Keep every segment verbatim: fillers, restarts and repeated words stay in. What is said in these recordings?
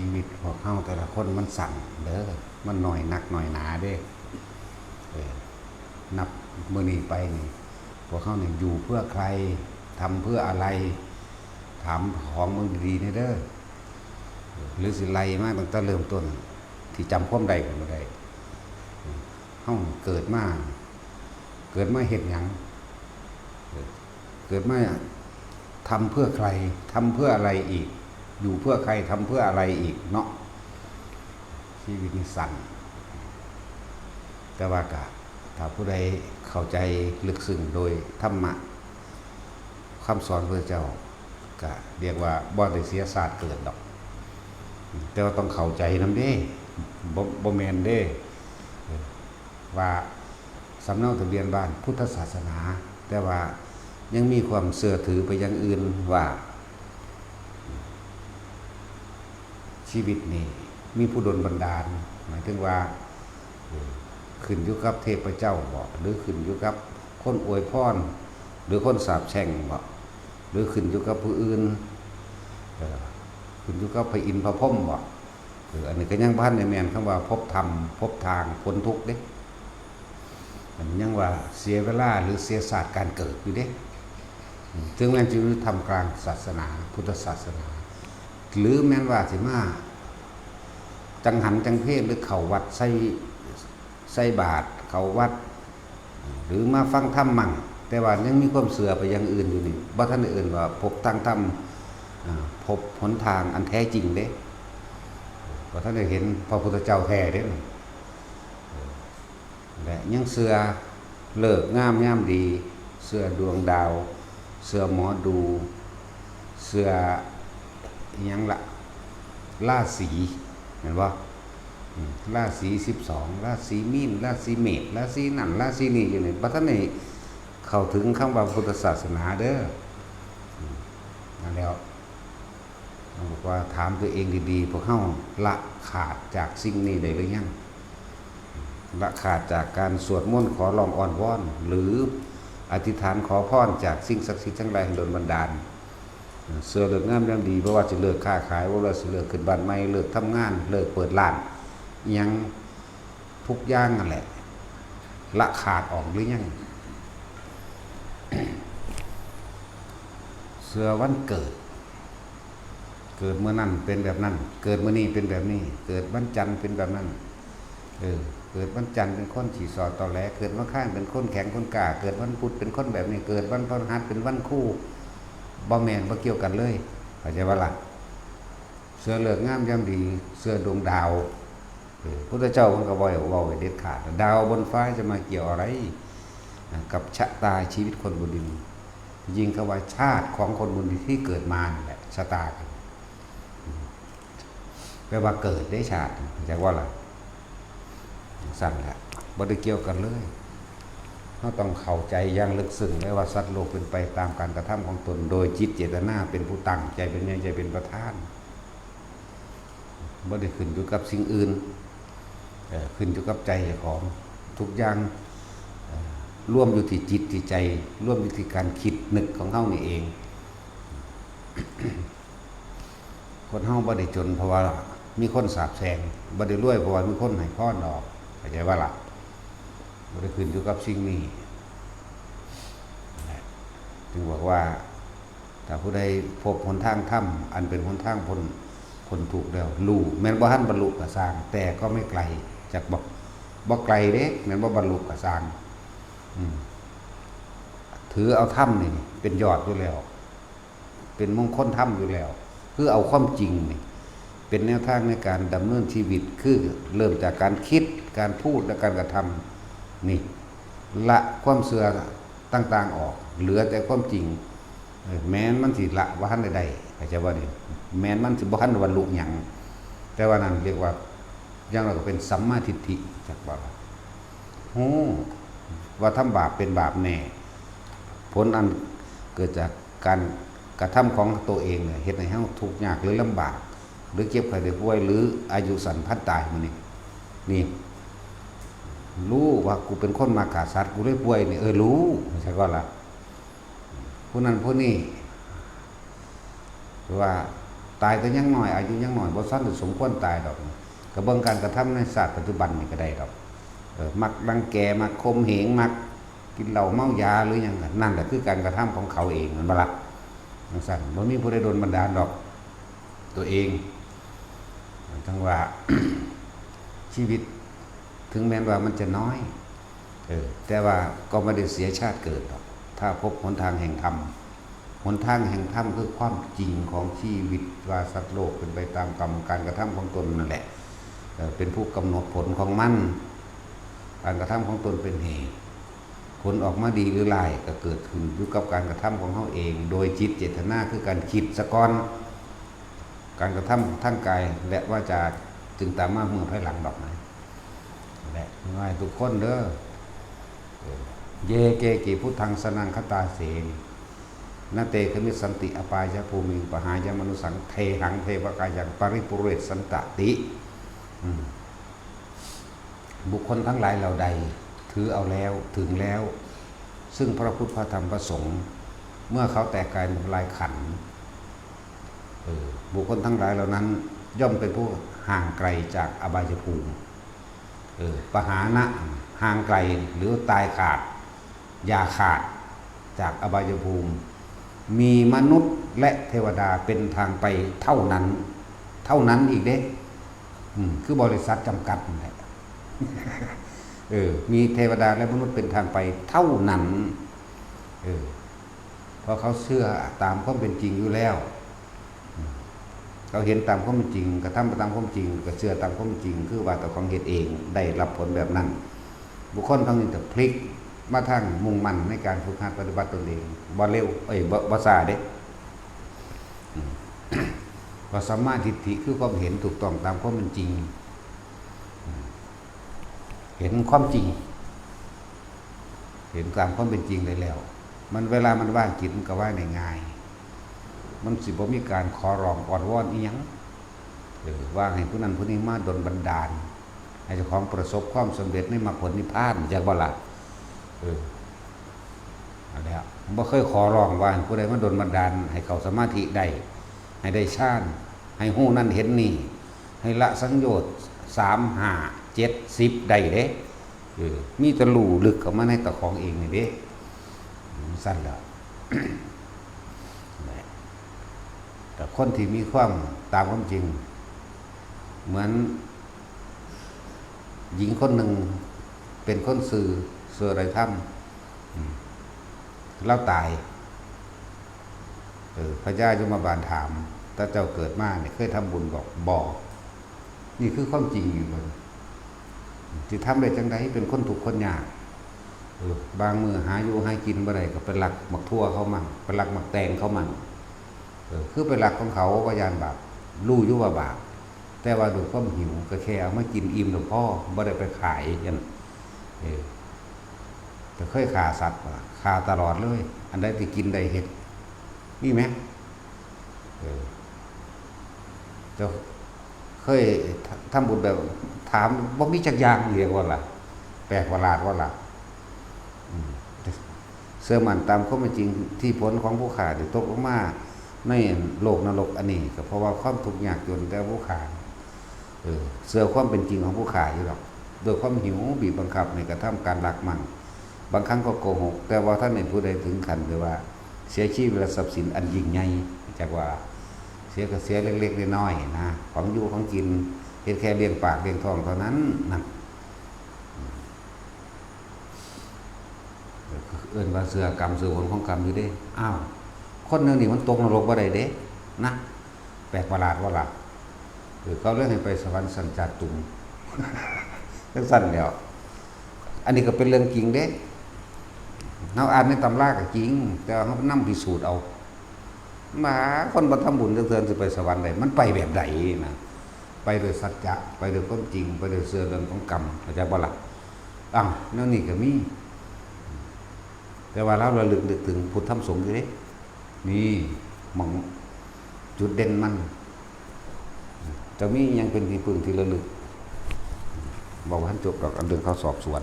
ชีวิตพวกเฮาแต่ละคนมันสั้นเด้อ มันน้อยนักน้อยหนาเด้ เออ นับมื้อนี้ไปนี่ พวกเฮานี่อยู่เพื่อใคร ทำเพื่ออะไร ถามของมึงดีๆ นี่เด้อ หรือสิไล่มาตั้งแต่เริ่มต้น ที่จำความได้ก็บ่ได้ เฮาเกิดมา เกิดมาเฮ็ดหยัง เกิดมาทำเพื่อใคร ทำเพื่ออะไรอีก อยู่เพื่อใคร ทำเพื่ออะไรอีกเนาะ ชีวิตนี่สั้น แต่ว่ากะ ถ้าผู้ใดเข้าใจลึกซึ้งโดยธรรมะ คำสอนพระเจ้า ก็เรียกว่าบ่ได้เสียชาติเกิดดอก แต่ว่าต้องเข้าใจนำเด้ บ่ บ่แม่นเด้ ว่าสำเนาทะเบียนบ้านพุทธศาสนา แต่ว่ายังมีความเชื่อถือไปอย่างอื่นว่า ชีวิตนี่มีผู้ดลบันดาล หมายถึงว่า เออ ขึ้นอยู่กับเทพเจ้าบ่ หรือขึ้นอยู่กับคนอวยพร หรือคนสาปแช่งบ่ หรือขึ้นอยู่กับผู้อื่น เออ ขึ้นอยู่กับพระอินทร์พระพรหมบ่ เออ อันนี้ก็ยังบ่ทันได้แม่นคำว่าพบธรรม พบทางพ้นทุกข์เด้ มันยังว่าเสียเวลาหรือเสียชาติการเกิดอยู่เด้ อืม ถึงแม้จะอยู่ท่ามกลางศาสนา พุทธศาสนา หรือแม้นว่าสิมาจังหันจังเพลหรือเข้าวัดใส่ ใส่บาตร เข้าวัด หรือมาฟังธรรมมั่ง แต่ว่ายังมีความเชื่อไปอย่างอื่นอยู่นี่ บ่ทันได้เอิ้นว่าพบทางธรรม อ่า พบหนทางอันแท้จริงเด้ บ่ทันได้เห็นพระพุทธเจ้าแท้เด้ และยังเชื่อฤกษ์งามยามดี เชื่อดวงดาว เชื่อหมอดู เชื่ออิหยังละ ราศี แม่นบ่ อืม ราศีสิบสอง ราศีมีน ราศีเมษ ราศีนั่น ราศีนี้อยู่นี่ บ่ทันได้เข้าถึงคำว่าพุทธศาสนาเด้อ อืม นั่นแหล้ว บอกว่าถามตัวเองดีๆ พวกเฮาละขาดจากสิ่งนี้ได้หรือยัง ละขาดจากการสวดมนต์ขอร้องอ้อนวอน หรืออธิษฐานขอพรจากสิ่งศักดิ์สิทธิ์ทั้งหลายให้ดลบันดาล เชื่อฤกษ์งามยามดี บ่ว่าสิเลิกค้าขาย บ่ว่าสิเลิกขึ้นบ้านใหม่ เลิกทำงาน เลิกเปิดร้าน อิหยังทุกอย่างนั่นแหละ ละขาดออกหรือยัง เชื่อวันเกิด เกิดมื้อนั้นเป็นแบบนั้น เกิดมื้อนี้เป็นแบบนี้ เกิดวันจันทร์เป็นแบบนั้น เออ เกิดวันจันทร์เป็นคนขี้สอตอแหล เกิดวันอังคารเป็นคนแข็งคนกล้า เกิดวันพุธเป็นคนแบบนี้ เกิดวันพฤหัสเป็นวันครู บ่แม่น บ่เกี่ยวกันเลย เข้าใจบ่ล่ะ เชื่อฤกษ์งามยามดี เชื่อดวงดาว เออ พุทธเจ้าเพิ่นก็บ่ให้เว้าไว้เด็ดขาด ดาวบนฟ้าจะมาเกี่ยวอะไร อ่ะ กับชะตาชีวิตคนบนดิน ยิ่งคำว่าชาติของคนบนดินที่เกิดมานั่นแหละ ชะตากัน แปลว่าเกิดได้ชาติ เข้าใจบ่ล่ะ จั่งซั้นแหละ บ่ได้เกี่ยวกันเลย เราต้องเข้าใจอย่างลึกซึ้งเลยว่าสัตว์โลกเป็นไปตามการกระทำของตน โดยจิตเจตนาเป็นผู้ตั้ง ใจเป็นใหญ่ ใจเป็นประธาน บ่ได้ขึ้นอยู่กับสิ่งอื่น เอ่อ ขึ้นอยู่กับใจเจ้าของ ทุกอย่าง เอ่อ รวมอยู่ที่จิตที่ใจ รวมอยู่ที่การคิดนึกของเฮานี่เอง คนเฮาบ่ได้จนเพราะว่ามีคนสาปแช่ง บ่ได้รวยเพราะว่ามีคนให้พรดอก เข้าใจบ่ล่ะ บ่ได้ขึ้นอยู่กับสิ่งนี้ นั่นแหละ จึงบอกว่า ถ้าผู้ใดพบหนทางธรรม อันเป็นหนทางพ้น พ้นทุกข์แล้ว รู้ แม้นบ่ทันบรรลุก็ซ่าง แต่ก็ไม่ไกล จักบ่ บ่ไกลเด้ แม้นบ่บรรลุก็ซ่าง อืม ถือเอาธรรมนี่เป็นยอดอยู่แล้ว เป็นมงคลธรรมอยู่แล้ว คือเอาความจริงนี่ เป็นแนวทางในการดำเนินชีวิต คือเริ่มจากการคิด การพูด และการกระทำ นี่ ละความเชื่อต่างๆออก เหลือแต่ความจริง เออ แม้นมันสิละบ่ทันได้ได้ เข้าใจบ่นี่ แม้นมันสิบ่ทันบรรลุหยัง แต่ว่านั่นเรียกว่า อย่างน้อยก็เป็นสัมมาทิฏฐิ จักบ่ล่ะ ฮู้ว่าทำบาปเป็นบาปแน่ ผลอันเกิดจากการกระทำของตัวเองเนี่ย เฮ็ดให้เฮาทุกข์ยากหรือลำบาก หรือเจ็บไข้ได้ป่วย หรืออายุสั้นพลันตายมื้อนี้ นี่ รู้ว่ากูเป็นคนมักฆ่าสัตว์ กูเลยป่วยนี่ เออ รู้ จักบ่ล่ะ ผู้นั้นผู้นี้ ว่า ตายแต่ยังน้อย อายุยังน้อย บ่ทันได้สมควรตายดอก ก็เบิ่งการกระทำในชาติปัจจุบันนี่ก็ได้ดอก เออ มักรังแก มักข่มเหง มักกินเหล้าเมายาหรือหยัง นั่นแหละคือการกระทำของเขาเอง แม่นบ่ล่ะ? จั่งซั้น บ่มีผู้ใดดลบันดาลดอก ตัวเอง จั่งว่า ชีวิต ถึงแม้ว่ามันจะน้อย เออ แต่ว่าก็ไม่ได้เสียชาติเกิดหรอก ถ้าพบหนทางแห่งธรรม หนทางแห่งธรรมคือความจริงของชีวิต ว่าสัตว์โลกเป็นไปตามกรรมการกระทำของตนนั่นแหละ เออ เป็นผู้กำหนดผลของมัน การกระทำของตนเป็นเหตุ ผลออกมาดีหรือร้ายก็เกิดขึ้นอยู่กับการกระทำของเฮาเอง โดยจิตเจตนาคือการคิดซะก่อน การกระทำทางกายและวาจาจึงตามมาเมื่อภายหลังดอกนะ และง่ายทุกคนเด้อ เออ เย เก กิ พุทธัง สรณัง คัจฉามิ นะ เต ขมิชชันติ อัปปายะภูมิง ปะหายะ มะนุสสัง เทหัง เทวะกายัง ปะริปุเรสสันตะติ อืม บุคคลทั้งหลายเหล่าใด ถือเอาแล้ว ถึงแล้ว ซึ่งพระพุทธ พระธรรม พระสงฆ์ เมื่อเขาแตกกายทำลายขันธ์ เออ บุคคลทั้งหลายเหล่านั้น ย่อมเป็นผู้ห่างไกลจากอบายภูมิ เออ ปะหานะ ห่างไกล หรือตายขาด อย่าขาดจากอบายภูมิ มีมนุษย์และเทวดาเป็นทางไปเท่านั้น เท่านั้นอีกเด้ อืม คือบริษัทจำกัดนั่นแหละ เออ มีเทวดาและมนุษย์เป็นทางไปเท่านั้น เออ เพราะเขาเชื่อตามความเป็นจริงอยู่แล้ว อืม เขาเห็นตามความเป็นจริง กระทำไปตามความจริง ก็เชื่อตามความจริง คือว่าเจ้าของเฮ็ดเอง ได้รับผลแบบนั้น บุคคลต้องมีแต่พลิกมาทางมุ่งมั่นในการฝึกหัดปฏิบัติตนเอง บ่เร็ว เอ้ย บ่ บ่ช้าเด้ อืม เพราะสัมมาทิฏฐิคือความเห็นถูกต้องตามความเป็นจริง อืม เห็นความจริง เห็นตามความเป็นจริงได้แล้ว มันเวลามันว่างจิตมันก็ว่างได้ง่าย มันสิบ่มีการขอร้องอ้อนวอนอิหยัง เออ ว่าให้ผู้นั้นผู้นี้มาดลบันดาล ให้เจ้าของประสบความสำเร็จในมรรคผลนิพพาน จักบ่ล่ะ? เออ อันเนี้ย บ่เคยขอร้องว่าให้ผู้ใดมาดลบันดาลให้เข้าสมาธิได้ ให้ได้ฌาน ให้ฮู้นั่นเห็นนี่ ให้ละสังโยชน์ สาม ห้า เจ็ด สิบ ได้เด้ เออ มีแต่รู้ลึกเข้ามาในเจ้าของเองนี่เด้ อืม ซั่นแหละ แต่คนที่มีความตามความจริง เหมือนหญิงคนหนึ่งเป็นคนซื่อ ซื่อในธรรม อืม ลาวตาย เออ พญายมบาลถาม "ถ้าเจ้าเกิดมาเนี่ยเคยทำบุญบ่?" "บ่." นี่คือความจริงอยู่บ่ สิทำได้จั่งใด เป็นคนทุกข์คนยาก เออ บางมื้อหาอยู่หากินบ่ได้ก็ไปลักหมากถั่วเขามั่ง ไปลักหมากแตงเขามั่ง เออ คือไปลักของเขา บ่ย้านบาป รู้อยู่ว่าบาป แต่ว่าด้วยความหิวก็แค่เอามากินอิ่มแล้วพอ บ่ได้ไปขายกัน เออ แต่เคยฆ่าสัตว์บ่ล่ะ? ฆ่าตลอดเลย อันใดที่กินได้เฮ็ด มีไหม? เออ เจ้าเคยทำบุญแบบถามบ่มีจักอย่าง เรียกว่าล่ะ แปลกประหลาดว่าล่ะ อืม เชื่อมั่นตามความเป็นจริงที่ผลของผู้ฆ่าที่ตกลงมาในโลกนรกอันนี้ ก็เพราะว่าความทุกข์ยากจนแต่ผู้ฆ่า เออ เชื่อความเป็นจริงของผู้ฆ่าอยู่ดอก ด้วยความหิวบีบบังคับให้กระทำการลักมั่ง บางครั้งก็โกหก แต่ว่าท่านเห็นผู้ใดถึงขั้นที่ว่าเสียชีวิตและทรัพย์สินอันยิ่งใหญ่ จักว่าเสียก็เสียเล็กๆน้อยๆนะ ของอยู่ของกิน เฮ็ดแค่เลี้ยงปากเลี้ยงท้องเท่านั้น นั่น เอิ้นว่าเชื่อกรรม เชื่อผลของกรรมอยู่เด้ อ้าว คนแนวนี้มันตกนรกบ่ได้เด้ นะ แปลกประหลาดว่าล่ะ เออ เขาเลยให้ไปสวรรค์ชั้นจาตุม จั่งซั้นแหล้ว อันนี้ก็เป็นเรื่องจริงเด้ เฮาอ่านในตำราก็จริง แต่ว่าเฮานำพิสูจน์เอา มา คนบ่ทำบุญจักเทื่อสิไปสวรรค์ได้ มันไปแบบใดนะ ไปด้วยสัจจะ ไปด้วยความจริง ไปด้วยเชื่อเรื่องของกรรม เข้าใจบ่ล่ะ? อ้าว แนวนี้ก็มี แต่ว่าลาวระลึกนึกถึงพุทธธรรมสงฆ์อยู่เด้ นี่หม่องจุดเด่นมัน เจ้ามีอิหยังเป็นที่พึ่งที่ระลึก? บอกว่าท่านจบดอก อันเรื่องเขาสอบสวน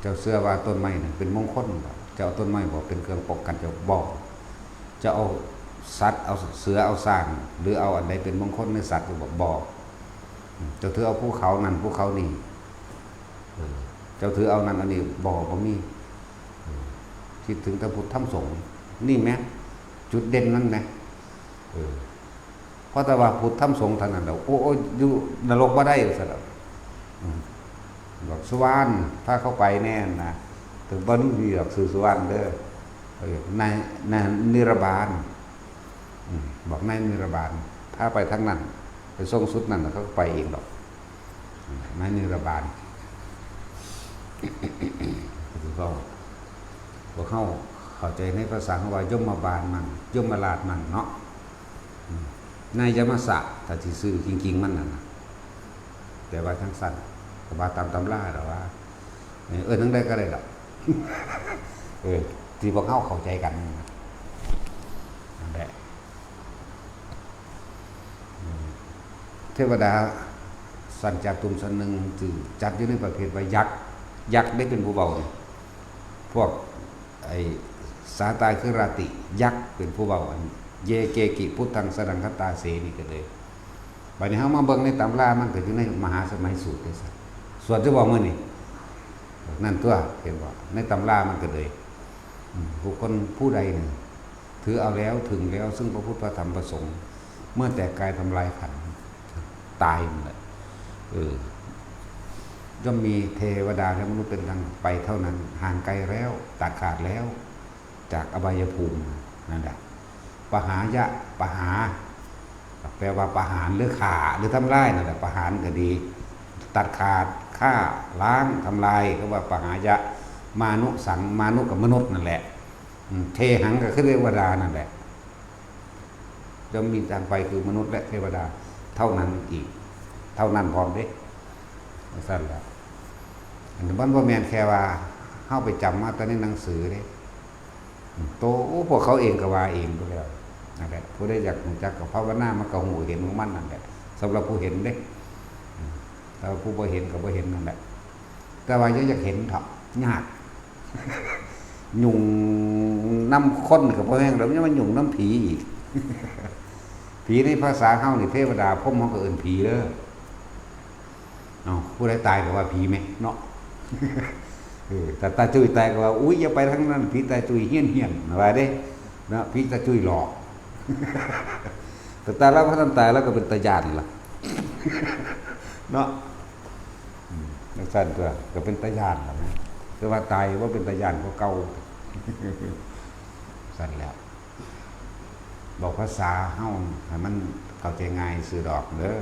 เจ้าเชื่อว่าต้นไม้นั่นเป็นมงคลบ่? เจ้าเอาต้นไม้บ่เป็นเครื่องป้องกันเจ้าบ่? เจ้าเอา สัตว์ เอาเสือเอาช้าง หรือเอาอันใดเป็นมงคลในสัตว์ ก็บอกบ่ เจ้าถือเอาภูเขานั่นภูเขานี่ เออ เจ้าถือเอานั่นอันนี้ บ่ บ่มี เออ คิดถึงแต่พุทธธรรมสงฆ์ นี่แหม จุดเด่นมันแหม เออ เพราะแต่ว่าพุทธธรรมสงฆ์เท่านั้นแหละ โอ้ โอ้ อยู่นรกบ่ได้ ว่าซั่นดอก อืม บอกสุวรรณ พาเขาไปแน่นะ ถึงบ่มีดอก ชื่อสุวรรณเด้อ เออ ใน ในนิรบาล อืม บอกในนิรบาล พาไปทางนั้น ไปส่งสุดนั่น เขาก็ไปเองดอก อืม ในนิรบาล คือเขา พวกเขาเข้าใจในภาษาเขาว่ายมบาลมั่ง ยมราชมั่งเนาะ อืม ในยมสะ ถ้าสิชื่อจริงๆมันนั่นน่ะ แต่ว่าจั่งซั่น ก็ว่าตามตำราดอกว่า เออ เอิ้นจั่งใดก็ได้ดอก เออ ที่พวกเฮาเข้าใจกันนั่นแหละ อืม เทวดาชั้นจาตุมชั้นหนึ่ง ถือจัดอยู่ในประเภทว่ายักษ์ ยักษ์ได้เป็นผู้เบานี่ พวกไอ้สาตาคือราติ ยักษ์เป็นผู้เบา อัน เยเกกิพุทธังสรังคตาเส นี่ก็เลย บัดนี้เฮามาเบิ่งในตำรา มันก็อยู่ในมหาสมัยสูตรเด้ สวดอยู่บ่มื้อนี้ นั่นตัว เห็นบ่ ในตำรามันก็เลย อืม บุคคลผู้ใดหนึ่ง ถือเอาแล้ว ถึงแล้ว ซึ่งพระพุทธพระธรรมพระสงฆ์ เมื่อแตกกายทำลายขันธ์ ตายนั่นแหละ เออ ย่อมมีเทวดาและมนุษย์เป็นทางไปเท่านั้น ห่างไกลแล้ว ตัดขาดแล้ว จากอบายภูมิ นั่นแหละ ปหายะ ปหา แปลว่าประหารหรือฆ่าหรือทำลายนั่นแหละ ประหารก็ดี ตัดขาด ฆ่า ล้าง ทำลาย ก็ว่าปหายะ มานุสัง มานุกับมนุษย์นั่นแหละ อืม เทหังก็คือเทวดานั่นแหละ ย่อมมีทางไปคือมนุษย์และเทวดา เท่านั้นอีก เท่านั้นพร้อมเด้ ว่าซั่นแหละ อันนี้มันบ่แม่นแค่ว่าเฮาไปจำมาแต่ในหนังสือเด้ อืม โต โอ้ พวกเขาเองก็ว่าเองไปแล้ว นั่นแหละ ผู้ใดอยากรู้จักก็ภาวนา มันก็ฮู้เห็นของมันนั่นแหละ สำหรับผู้เห็นเด้ อืม แต่ว่าผู้บ่เห็นก็บ่เห็นนั่นแหละ แต่ว่ายังอยากเห็นเถาะ ยาก ยุ่งนำคนก็บ่แฮงดอก ยังมายุ่งนำผีอีก ผีในภาษาเฮานี่ เทวดาพรหมเฮาก็เอิ้นผีเด้อ เอ้า ผู้ใดตายก็ว่าผีแหมเนาะ เออ แต่ตาจุ้ยตายก็ว่า อุ๊ย อย่าไปทางนั้น ผีตาจุ้ยเฮี้ยนๆ ว่าเด้ เนาะ ผีตาจุ้ยหลอก แต่ตาลาวบ่ทันตายลาวก็เป็นตาย้านล่ะ เนาะ อืม จั่งซั่นตัว ก็เป็นตาย้านล่ะนะ แต่ว่าตายบ่เป็นตาย้านกว่าเก่า ซั่นแหล้ว บอกภาษาเฮาให้มันเข้าใจง่ายซื่อดอกเด้อ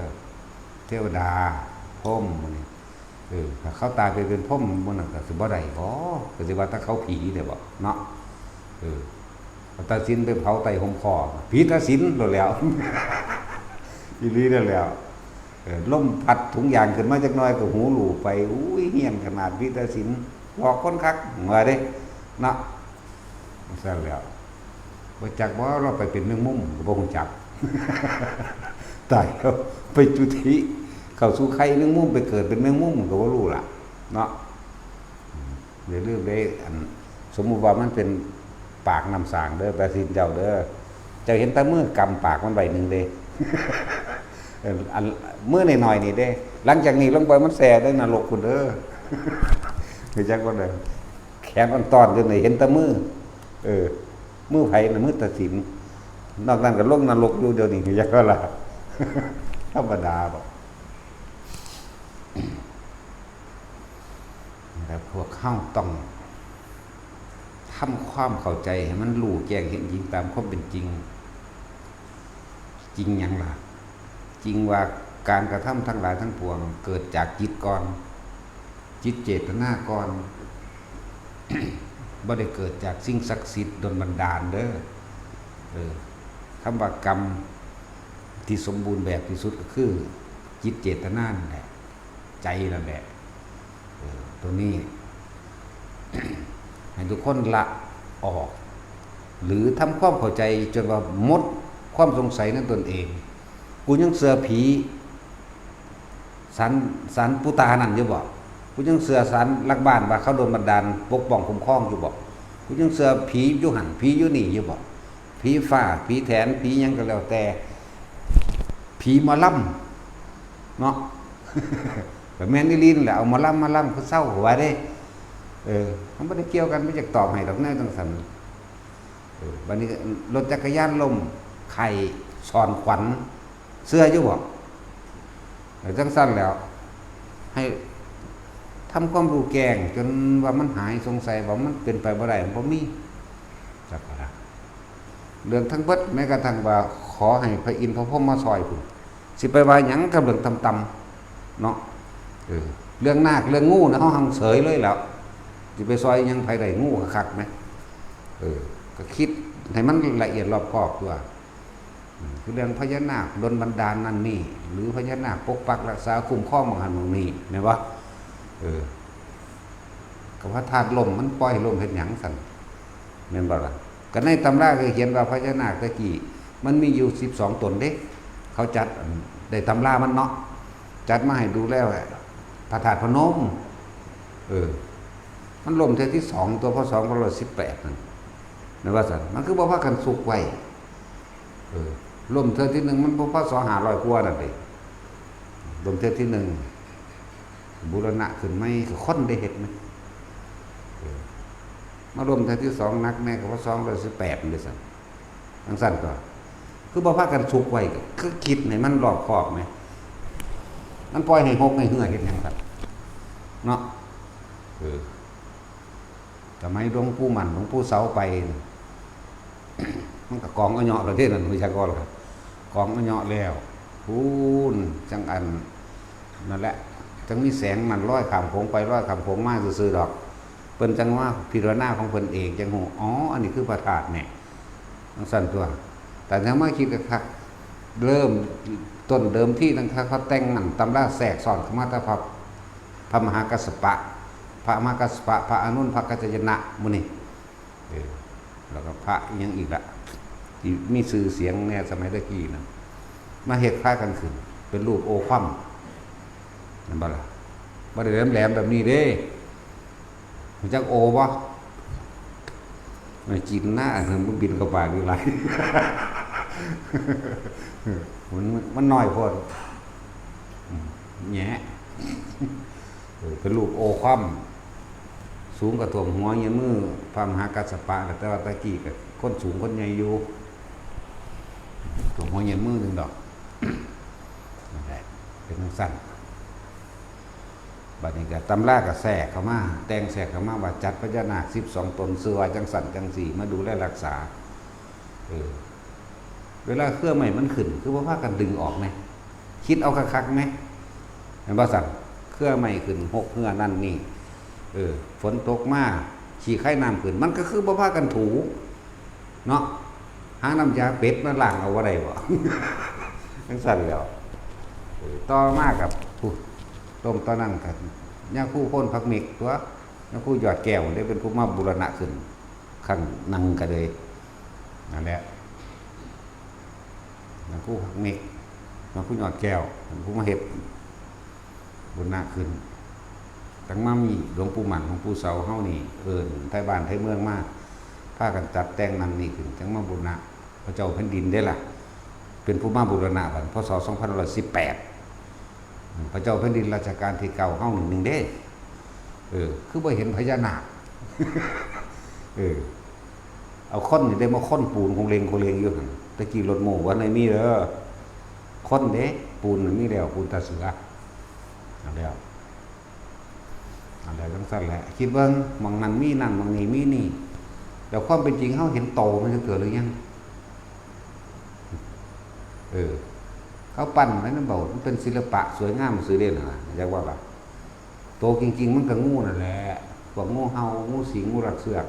เทวดา พรหมหมู่นี่ เออ ถ้าเขาตายไปเป็นพรหมหมู่นั่นก็สิบ่ได้บ่ ก็สิว่าแต่เขาผีเด้บ่ เนาะ เออ เอาตาสินไปเผาใต้ฮ่มข้อ ผีตาสินโลดแหล้ว อีหลีนั่นแหล้ว เออ ลมพัดถุงยางขึ้นมาจักหน่อยก็หูหลู่ไป อุ้ย เฮี้ยนขนาด ผีตาสิน หลอกคนคัก ว่าเด้ เนาะ ซั่นแหล้ว บ่จักว่าลาวไปเป็นแมงมุมก็บ่ฮู้จัก ตายแล้วไปจุติเข้าสู่ไข่แมงมุม ไปเกิดเป็นแมงมุมก็บ่รู้ล่ะ เนาะ อย่าลืมเด้ อัน สมมุติว่ามันเป็นปากน้ำสร้างเด้อ ตาสินเจ้าเด้อ เจ้าเห็นแต่มือกำปากมันไว้หนึ่งเด้ เออ อัน มือน้อยๆนี่เด้ หลังจากนี้ลงไปมันแซ่ในนรกพุ้นเด้อ รู้จักบ่เด้อ แขนอ่อนต้อนอยู่นี่เห็นแต่มือ เออ มือไผน่ะ มือตาสิน นอกนั้นก็ลงนรกอยู่เดี๋ยวนี้ รู้จักบ่ล่ะ ธรรมดาบ่ แต่พวกเฮาต้องทำความเข้าใจให้มันรู้แจ้งเห็นจริงตามความเป็นจริง จริงหยังล่ะ จริงว่าการกระทำทั้งหลายทั้งปวงเกิดจากจิตก่อน จิตเจตนาก่อน บ่ได้เกิดจากสิ่งศักดิ์สิทธิ์ดลบันดาลเด้อ เออ คำว่ากรรมที่สมบูรณ์แบบที่สุดก็คือจิตเจตนานั่นแหละ ใจนั่นแหละ เออ ตัวนี้ ให้ทุกคนละออก หรือทำความเข้าใจจนว่าหมดความสงสัยในตนเอง กูยังเชื่อผี ศาล ศาลปู่ตานั่นอยู่บ่ กูยังเชื่อศาลหลักบ้านว่าเขาดลบันดาลปกป้องคุ้มครองอยู่บ่ กูยังเชื่อผีอยู่หั่น ผีอยู่นี่อยู่บ่ แผ ผีฟ้า ผีแถน ผีหยังก็แล้วแต่ ผีหมอลำเนาะ ก็แม่นอีหลีนั่นแหละ เอาหมอลำมาลำคือเซาว่าเด้ เออ มันบ่ได้เกี่ยวกัน บ่อยากตอบให้ดอกแนวจั่งซั้น เออ บัดนี้รถจักรยานล้ม ไข้ซ่อนขวัญ เชื่ออยู่บ่ เออ จั่งซั้นแล้ว ให้ทำความรู้แจ้งจนว่ามันหายสงสัย ว่ามันเป็นไปบ่ได้ มันบ่มี จักว่าล่ะ เรื่องทั้งเบิด แม้กระทั่งว่าขอให้พระอินทร์พระพรหมมาซอยพุ้น สิไปว่าหยังกับเรื่องต่ำๆ เนาะ เออ เรื่องนาคเรื่องงูนะ เฮาหังเสยเลยแหล้ว สิไปซอยหยังไผได้ งูคักๆ แหม เออ ก็คิดให้มันละเอียดรอบคอบตั๊ว อืม คือเรื่องพญานาคดลบันดาลนั่นนี่ หรือพญานาคปกปักรักษาคุ้มครองหม่องหั้นหม่องนี่ แม่นบ่ เออ ก็พระธาตุล้ม มันปล่อยให้ล้มเฮ็ดหยังซั้น แม่นบ่ล่ะ ก็ในตำราก็เขียนว่าพญานาคแต่กี้ มันมีอยู่สิบสองตนเด้ เขาจัด ได้ตำรามันเนาะ จัดมาให้ดูแล้ว พระธาตุพนม เออ มันล้มเทื่อที่สองตั๊ว พ.ศ. สองพันร้อยสิบแปด นั่น แม่นว่าซั้น มันคือบ่พากันซุกไว้ เออ ล้มเทื่อที่หนึ่งมัน พ.ศ. ห้าร้อยกว่านั่นเด้ ล้มเทื่อที่หนึ่ง บูรณะขึ้นใหม่ ก็คนได้เฮ็ดนะ เออ มาล้มเทื่อที่สองหนักแน่ก็ พ.ศ. สองร้อยสิบแปด นั่นเด้ซั้น จั่งซั้นตั๊ว คือบ่พากันซุกไว้ ก็คือคิดให้มันรอบคอบแหม มันปล่อยให้ฮกให้เหื่อเฮ็ดหยังซั้น เนาะ เออ สมัยหลวงปู่หมั่น หลวงปู่เสาไป มันก็กองอะเยาะแล้วเด้นั่น วิชากรก็กองอะเยาะแล้ว พู้น จั่งอัน นั่นแหละ จั่งมีแสงนั่นลอยข้ามโขงไปลอยข้ามโขงมาซื่อๆ ดอก เพิ่นจั่งว่าพิจารณาของเพิ่นเอง จั่งฮู้ อ๋อ อันนี้คือพระธาตุแหม จั่งซั้นตั๊ว แต่ถ้ามาคิดคักๆ เริ่มต้นเดิมทีตั้งแต่เขาแต่งนั่น ตำราแทรกซ้อนเข้ามาแต่พระ พระมหากัสสปะ พระมหากัสสปะ พระอานนท์ พระกัจจายนะ หมู่นี้ เออ แล้วก็พระอีหยังอีกละ ที่มีชื่อเสียงแน่สมัยตะกี้นั่น มาเฮ็ดคล้ายกันขึ้น เป็นรูปโอคว่ำ แม่นบ่ล่ะ บ่ได้แหลมๆ แบบนี้เด้ รู้จักโอบ่ ไม่กินนะ อันนั้นมันบินเข้าปากอยู่หลาย มัน มันน้อยโพด อืม แหนะ เออ เป็นรูปโอคว่ำ สูงก็ท่วมหัวเยียนมือ พระมหากัสสปะ แต่ว่าตะกี้ก็คนสูงคนใหญ่อยู่ ท่วมหัวเยียนมือหนึ่งดอก นั่นแหละ เป็นจั่งซั้น บัดนี้ก็ตำราก็แทรกเข้ามา แต่งแทรกเข้ามาว่าจัดพญานาคสิบสองตน ชื่อว่าจั่งซั้นจั่งซี้ มาดูแลรักษา เออ เวลาเครือไม้มันขึ้น คือบ่พากันดึงออกแหม คิดเอาคักๆ แหม แม่นบ่ซั้น เครือไม้ขึ้น ฮกเหื่อนั่นนี่ เออ ฝนตกมา ขี้ไคน้ำขึ้น มันก็คือบ่พากันถู เนาะ หาน้ำยาเป็ดมาล้างเอาบ่ได้บ่ จั่งซั้นแหล้ว เออ ต่อมากับ ผู้ ต้มตอนนั้นก็ ยาคูโพนผักเม็กตั๊ว ยาคูยอดแก้วเด้เป็นผู้มาบูรณะขึ้น ครั้งนั้นก็เลย นั่นแหละ ยาคูผักเม็ก ยาคูยอดแก้ว เป็นผู้มาเฮ็ด บูรณะขึ้น จั่งมามีหลวงปู่หมั่น หลวงปู่เสาเฮานี่ เอิ้นไทบ้านไทเมืองมา พากันจัดแต่งนั่นนี่ขึ้น จั่งมาบูรณะ พระเจ้าแผ่นดินเด้ล่ะ เป็นผู้มาบูรณะบัด พ.ศ. สองพันร้อยสิบแปด พระเจ้าแผ่นดินรัชกาลที่เก้าเฮานี่หนึ่งเด้ เออ คือบ่เห็นพญานาค เออ เอาคนนี่ได้มาคนปูนโคงเลงโคงเลงอยู่หั่น ตะกี้รถโม้บ่ทันได้มีเด้อ คนเด้ ปูนน่ะมีแล้ว ปูนตาเสือ เอาแล้ว อันใดจั่งซั้นแหละ คิดเบิ่ง หม่องนั่นมีนั่น หม่องนี้มีนี่ แล้วความเป็นจริงเฮาเห็นโตมันจักเทื่อหรือยัง เออ เขาปั้นไว้นำเบา มันเป็นศิลปะสวยงามซื่อเด้นั่นน่ะ จักว่าล่ะ โตจริงๆ มันก็งูนั่นแหละ พวกงูเห่า งูสิง งูรัดเสือก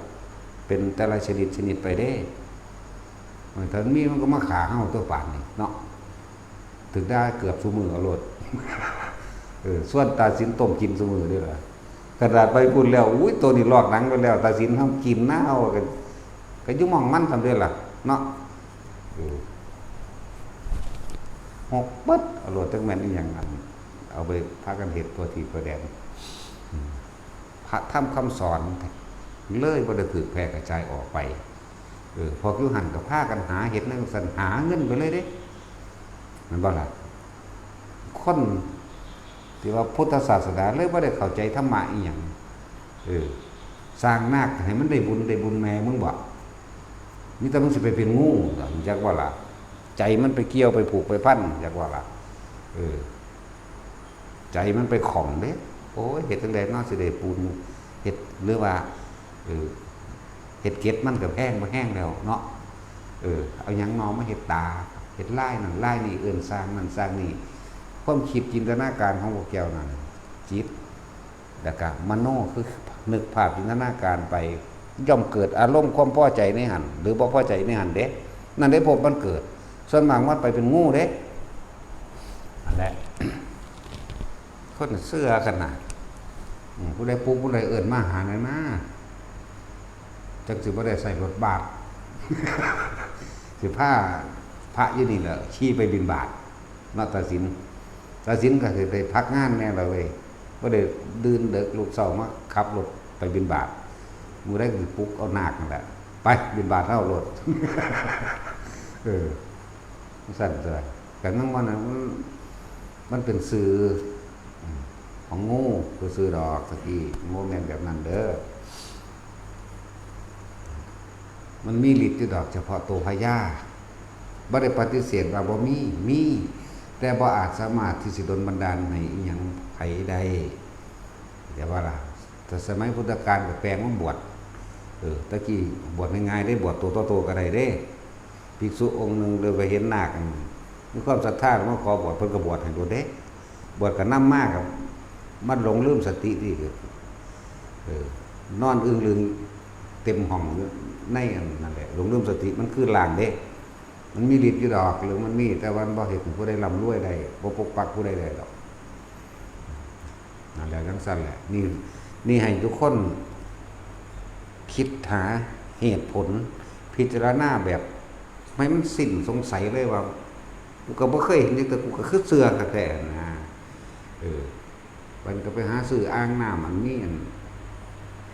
เป็นแต่ละชนิดชนิดไปเด้ เออ ถ้ามันมีมันก็มาฆ่าเฮาตั๊ว ป่านนี้เนาะ ถืกด่าเกือบซุมื้อเอาโลด เออ ส่วนตาสินต้มกินซุมื้อเด้ล่ะ ขนาดไปพู้นแล้ว อุ้ย ตัวนี้ลอกหนังไปแล้ว ตาสินเฮากินนะ เฮาก็ ก็อยู่หม่องมันซ่ำเด้ล่ะ เนาะ เออ ฮกเบิดเอาโลด จักแม่นอีหยัง อัน เอาไปพากันเฮ็ดทั่วทีปทั่วแดน อืม พระธรรมคำสอนเลยบ่ได้ถูกแพร่กระจายออกไป เออ พวกอยู่หั่นก็พากันหาเฮ็ดแนวจั่งซั้น หาเงินไปเลยเด้ แม่นบ่ล่ะ คนที่ว่าพุทธศาสนาเลยบ่ได้เข้าใจธรรมะอีหยัง เออ สร้างนาคให้มันได้บุญ ได้บุญแม่มึงบ่ มีแต่มึงสิไปเป็นงู จักว่าล่ะ ใจมันไปเกี่ยวไปผูกไปพัน จักว่าล่ะ เออ ใจมันไปข้องเด้ โอ้ย เฮ็ดจั่งใดเนาะสิได้ปูน เฮ็ด หรือว่า เออ เฮ็ดเก็ดมันก็แพงบ่แฮงแล้วเนาะ เออ เอาหยังนอมาเฮ็ดตา เฮ็ดลายนั่นลายนี่ เอิ้นสร้างนั่นสร้างนี่ ความคิดจินตนาการของพวกแก้วนั่น จิต แล้วก็มโน คือนึกภาพจินตนาการไป ย่อมเกิดอารมณ์ความพอใจในหั่น หรือบ่พอใจในหั่นเด้ นั่นเด้ ภพมันเกิด ส่วนมากมันไปเป็นงูเด้ นั่นแหละ คนเชื่อกันนะ อืม ผู้ใดปลุก ผู้ใดเอิ้นมาหาหน่อยนะ จั่งสิบ่ได้ใส่รถบาด สิพาพระอยู่นี่แหละ ขี่ไปบิณฑบาต เนาะ ตาสิน ตาสินก็สิไปพักงานแน่ละเว้ย บ่ได้ตื่นเดิก ลุกเช้ามาขับรถไปบิณฑบาต มื้อใดก็สิปลุกเอานาคนั่นแหละ ไปบิณฑบาตเฮาโลด เออ จั่งซั้นตั๊ว กันนั่งว่านะ มัน มันเป็นซื่อ อืม ของงู คือซื่อดอก ตะกี้ บ่แม่นแบบนั้นเด้อ มันมีฤทธิ์อยู่ดอก เฉพาะตัวพญา บ่ได้ปฏิเสธว่าบ่มี มี แต่บ่อาจสามารถที่สิดลบันดาลให้อิหยังไผได้ แต่ว่าล่ะ แต่สมัยพุทธกาลก็แปลงมาบวช เออ ตะกี้บวชง่ายๆเด้ บวชตัวต่อตัวก็ได้เด้ ภิกษุองค์หนึ่งเลยไปเห็นนาค มีความศรัทธามาขอบวช เพิ่นก็บวชให้โลดเด้ บวชก็นำมาก็ มันหลงลืมสติที่ เออ นอนอึ้งลึงเต็มห้องอยู่ในอันนั่นแหละ หลงลืมสติ มันคือลางเด้ มันมีฤทธิ์อยู่ดอก เรื่องมันมี แต่ว่ามันบ่เฮ็ดให้ผู้ใดร่ำรวยได้ บ่ปกปักผู้ใดได้ดอก นั่นแหละ จั่งซั้นแหละ นี่ นี่ให้ทุกคนคิดหาเหตุผล พิจารณาแบบให้มันสิ้นสงสัยเลยว่า กูก็บ่เคยเห็นจักเทื่อ กูก็คือเชื่อคักแท้นะ เออ มันก็ไปหาซื้ออ่างน้ำอันนี้อัน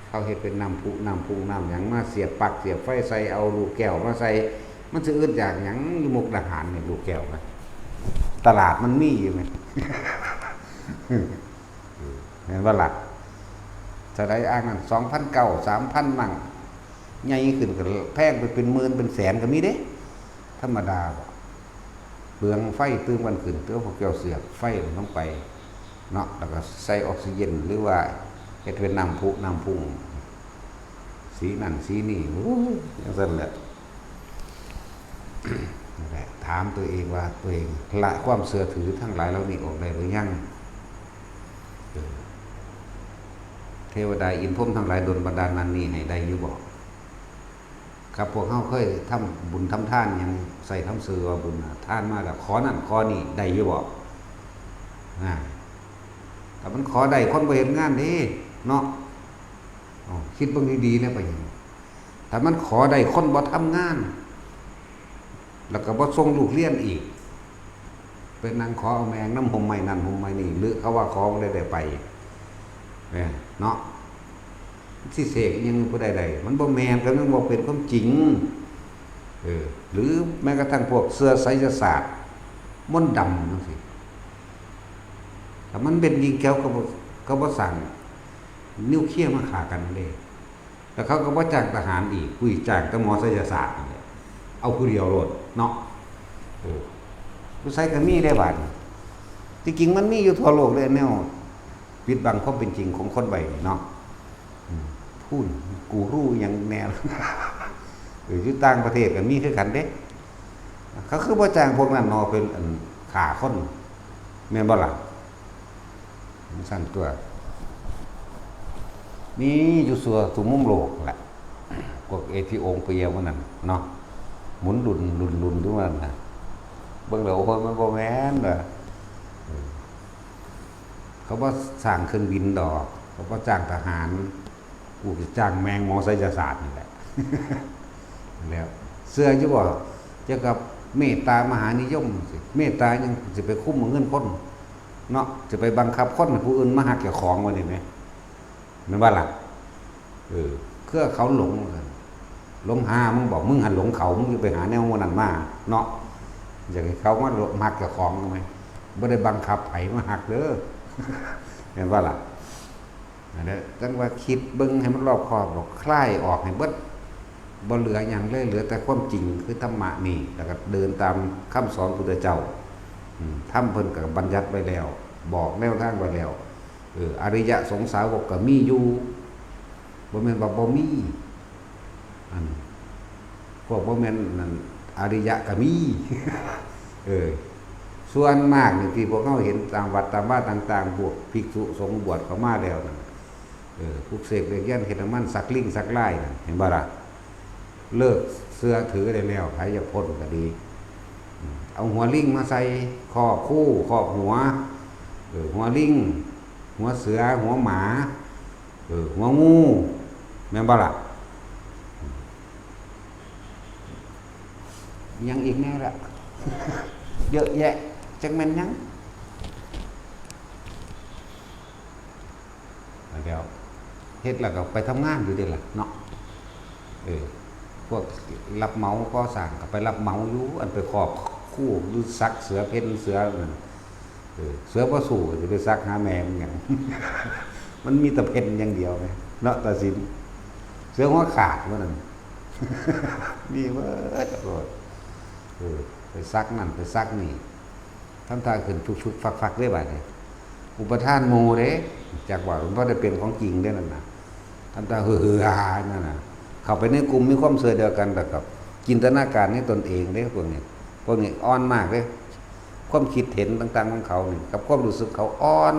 เขาเฮ็ดเป็นน้ำพุ น้ำพุ น้ำหยัง มาเสียบปลั๊กเสียบไฟใส่ เอาลูกแก้วมาใส่ มันสิอึดอยากหยัง อยู่มุกดาหารนี่ ลูกแก้วนะ ตลาดมันมีอยู่ไหม แม่นบ่ล่ะ เท่าใดอ่างนั้น สองพันเก้า สามพัน มั่ง ใหญ่ขึ้นก็แพงไปเป็นหมื่นเป็นแสนก็มีเด้ ธรรมดาบ่ เปลืองไฟตื่มกันขึ้น แต่ว่าพวกเจ้าเสียบไฟลงไปเนาะ แล้วก็ใส่ออกซิเจน หรือว่าเฮ็ดเป็นน้ำพุน้ำพุง สีนั่นสีนี่ โอ้ย จั่งซั้นแหละ นั่นแหละ ถามตัวเองว่าตัวเองละความเชื่อถือทั้งหลายเหล่านี้ออกได้หรือยัง เออ เทวดาอินทร์พรหมทั้งหลายดลบันดาลนั่นนี่ให้ได้อยู่บ่ ครับ พวกเฮาเคยทำบุญทำทานหยัง ใส่คำชื่อว่าบุญน่ะ ทานมาแล้ว ขอนั่นขอนี่ได้อยู่บ่ อ่า ถ้ามันขอได้ คนบ่เฮ็ดงานเด้ เนาะ อ๋อ คิดเบิ่งดีๆนะ ไปหยัง ถ้ามันขอได้ คนบ่ทำงาน แล้วก็บ่ส่งลูกเรียนอีก ไปนั่งขอเอาแมงน้ำห่มไม้นั่นห่มไม้นี่ หรือเขาว่าขอบ่ได้ได้ไป เออ เนาะ สิเสกอิหยังผู้ใดได้ มันบ่แม่น ก็มันบ่เป็นความจริง เออ หรือแม้กระทั่งพวกเชื่อไสยศาสตร์ มนต์ดำจั่งซี้ ถ้ามันเป็นจริง เขาก็บ่ เขาบ่สั่งนิวเคลียร์มาฆ่ากันเด้ แล้วเขาก็บ่จ้างทหารอีก อุ้ย จ้างแต่หมอไสยศาสตร์นั่นแหละ เอาผู้เดียวโลดเนาะ เออ อยู่ไสก็มีได้บาดนี้ ที่จริงมันมีอยู่ทั่วโลกเลยแนว ปิดบังความเป็นจริงของคนไว้นี่เนาะ อืม พู้น กูรูหยังแน่ เออ อยู่ต่างประเทศก็มีคือกันเด้ เขาคือบ่จ้างพวกนั้นเนาะ เป็นอันฆ่าคน แม่นบ่ล่ะ จั่งซั้นตั๊ว มีอยู่ซั่วทุกมุมโลกแหละ พวกเอธิโอเปียพวกนั้นเนาะ หมุนรุ่นรุ่นรุ่นทุกวันน่ะ เบิ่งแล้ว โอ้ย มันบ่แม่นว่ะ เออ เขาบ่สร้างเครื่องบินดอก เขาบ่จ้างทหาร กูสิจ้างแมงหมอไสยศาสตร์นี่แหละ แล้ว เชื่ออยู่บ่ เกี่ยวกับเมตตามหานิยมสิ เมตตายังสิไปคุมเอาเงินคน เนาะ สิไปบังคับคนให้ผู้อื่นมาฮักเจ้าของว่านี่แหม แม่นบ่ล่ะ เออ เครือเขาหลงว่าซั่น หลงหามึงบอก มึงหันหลงเขา มึงจะไปหาแนวหมู่นั้นมาเนาะ อยากให้เขามามักเจ้าของไหม บ่ได้บังคับไผมาฮักเด้อ เห็นบ่ล่ะ นั่นแหละ จั่งว่าคิดเบิ่งให้มันรอบคอบ ดอก คลายออกให้เบิด บ่เหลือหยังเลย เหลือแต่ความจริงคือธรรมะนี่ แล้วก็เดินตามคำสอนพุทธเจ้า อืม ธรรมเพิ่นก็บัญญัติไว้แล้ว บอกแนวทางไว้แล้ว เออ อริยสงสาวกก็มีอยู่ บ่แม่นว่าบ่มี อัน พวกบ่แม่นนั่น อริยะก็มี เออ ส่วนมากนี่ที่พวกเราเห็นตามวัดตามวาต่างๆ พวกภิกษุสงฆ์บวชเข้ามาแล้วนั่น เออ ปลุกเสกเรียกยันต์ เฮ็ดน้ำมันสักลิงสักลายนั่น เห็นบ่ล่ะ เลิกเชื่อถือได้แล้ว ใครอยากพ้นก็ดี อืม เอาหัวลิงมาใส่ครอบคู่ครอบหัว เออ หัวลิง หัวเสือ หัวหมา เออ หัวงู แม่นบ่ล่ะ ยังอีกแน่ละ เยอะแยะ จักแม่นหยัง แล้วเฮ็ดแล้วก็ไปทำงานอยู่เด้ล่ะเนาะ เออ พวกรับเหมาก่อสร้างก็ไปรับเหมาอยู่ อันไปครอบคู่หรือสักเสือเพ่นเสือนั่น เออ เสือบ่สู้ก็สิไปสักหาแม่มันหยัง มันมีแต่เพ่นอย่างเดียวไง เนาะ ตาสิน เสือหัวขาดว่านั่น มีเบิดโลด เออ ไปสักนั่นไปสักนี่ ทำท่าขึ้นฟึกๆ ฟักๆ เด้บาดนี้ อุปทานหมู่เด้ จักว่ามันบ่ได้เป็นของจริงเด้นั่นน่ะ ทำท่าเฮือๆ นั่นน่ะ เข้าไปในกลุ่มมีความเชื่อเดียวกัน แล้วก็จินตนาการในตนเองเด้ พวกนี้ พวกนี้อ่อนมากเด้ ความคิดเห็นต่างๆ ของเขานี่ กับความรู้สึกเขาอ่อน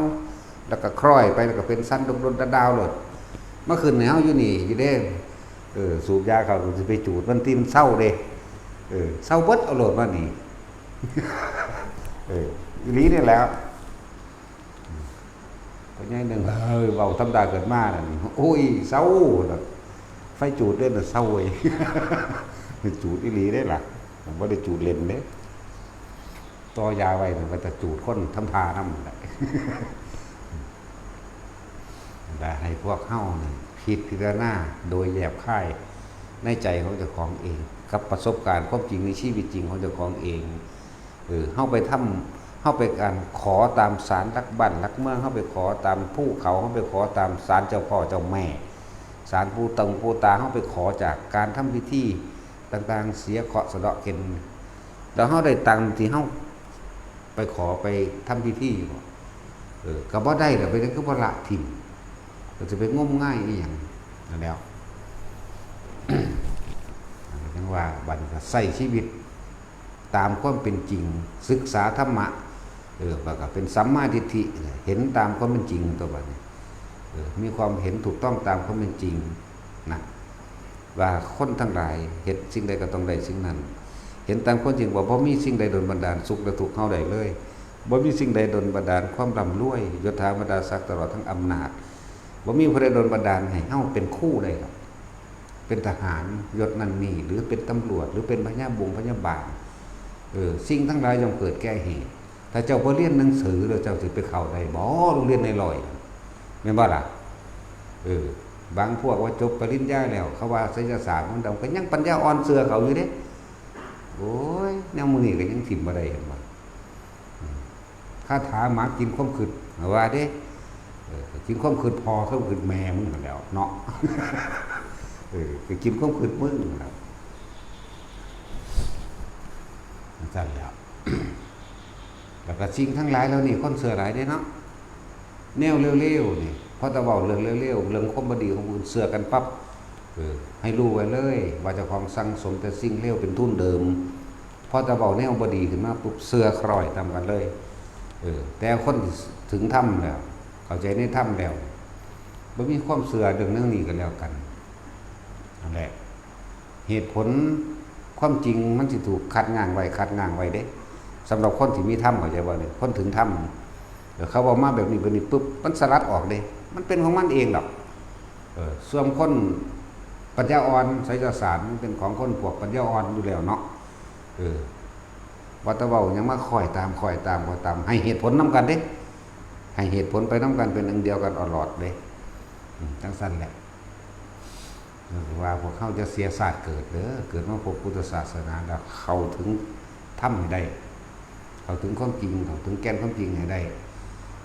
แล้วก็คล้อยไป แล้วก็เป็นสันดกดนดาวโลด มาขึ้นให้เฮาอยู่นี่อยู่เด้ เออ สูบยาเข้าก็สิไปจูดมันติ มันเซาเด้ เออ เซาเบิดเอาโลดมานี่ เออ อีหลีนี่แหละ พ่อใหญ่นึ่ง เอ้ย เว้าธรรมดาเกิดมานั่น โอ้ย เซา ไฟจูดเด้อน่ะ เซาเว้ย จูดอีหลีเด้ล่ะ ผมบ่ได้จูดเล่นเด้ ต่อยาไว้น่ะ ว่าแต่จูดคนทำท่านำนั่นแหละ และให้พวกเฮานี่พิจารณาโดยแยบคายในใจของเจ้าของเอง กับประสบการณ์ความจริงในชีวิตจริงของเจ้าของเอง เออ เฮาไปทำ เฮาไปการขอตามศาลหลักบ้านหลักเมือง เฮาไปขอตามภูเขา เฮาไปขอตามศาลเจ้าพ่อเจ้าแม่ ศาลปู่ตงปู่ตา เฮาไปขอจากการทำพิธีต่างๆ เสียเคราะห์สะเดาะเคราะห์ แล้วเฮาได้ตังค์ที่เฮาไปขอไปทำพิธีบ่ เออ ก็บ่ได้ล่ะ เป็นหยังคือบ่ละถิ่ม ก็จะไปงมงายอีหยังนั่นแหล้ว จั่งว่าบัดนี้ก็ใช้ชีวิตตามความเป็นจริง ศึกษาธรรมะ เออ แล้วก็เป็นสัมมาทิฏฐิ เห็นตามความเป็นจริงตัวบัดนี้ เออ มีความเห็นถูกต้องตามความเป็นจริงนะ ว่าคนทั้งหลายเฮ็ดสิ่งใดก็ต้องได้สิ่งนั้น เห็นตามความจริงว่าบ่มีสิ่งใดดลบันดาลสุขและทุกข์เฮาได้เลย บ่มีสิ่งใดดลบันดาลความร่ำรวย ยศถาบรรดาศักดิ์ตลอดทั้งอำนาจ บ่มีผู้ใดดลบันดาลให้เฮาเป็นครูได้หรอก เป็นทหารยศนั่นนี่ หรือเป็นตำรวจ หรือเป็นพยาบงพยาบาล เออ สิ่งทั้งหลายย่อมเกิดแก่เหตุ ถ้าเจ้าบ่เรียนหนังสือแล้วเจ้าสิไปเข้าได้บ่ โรงเรียนในร้อย แม่นบ่ล่ะ เออ บางพวกว่าจบปริญญาแล้ว เขาว่าไสยศาสตร์มนต์ดำ ก็ยังปัญญาอ่อนเชื่อเขาอยู่เด้ โอ้ย แนวหมู่นี้ก็ยังถิ่มบ่ได้ เห็นบ่ อืม คาถาหมากินความคิด ว่าเด้ เออ กินความคิดพ่อ ความคิดแม่มึงนั่นแหล้วเนาะ เออ ก็กินความคิดมึงนั่นแหล้ว จั่งซั่นแหล้ว แล้วก็สิ่งทั้งหลายเหล่านี้คนเชื่อหลายเด้เนาะ แนวเลวๆ นี่ พอแต่เว้าเรื่องเลวๆ เรื่องความบ่ดีของผู้อื่น เชื่อกันปั๊บ เออ ให้รู้ไว้เลยว่าเจ้าของสั่งสมแต่สิ่งเลวเป็นทุนเดิม พอแต่เว้าแนวบ่ดีขึ้นมาปุ๊บ เชื่อคล้อยตามกันเลย เออ แต่คนที่ถึงธรรมแล้ว เข้าใจในธรรมแล้ว บ่มีความเชื่อเรื่องนั้นนี้ก็แล้วกัน นั่นแหละ เหตุผลความจริงมันสิถูกคัดง้างไว้ คัดง้างไว้เด้ สำหรับคนที่มีธรรม เข้าใจบ่เนี่ย คนถึงธรรม เดี๋ยวเขาเว้ามาแบบนี้ แบบนี้ปุ๊บ มันสลัดออกเด้ มันเป็นของมันเองดอก เออ ส่วนคนปัญญาอ่อน ไสยศาสตร์มันเป็นของคนพวกปัญญาอ่อนอยู่แล้วเนาะ เออ ว่าแต่เว้าหยังมาคอยตาม คอยตาม คอยตาม ให้เหตุผลนำกันเด้ ให้เหตุผลไปนำกัน เป็นอันเดียวกันตลอดเด้ อืม จั่งซั่นแหละ ว่าพวกเขาจะเสียชาติเกิดเด้อ เกิดมาพบพุทธศาสนาแล้วเข้าถึงธรรมให้ได้ เข้าถึงความจริง เข้าถึงแก่นความจริงให้ได้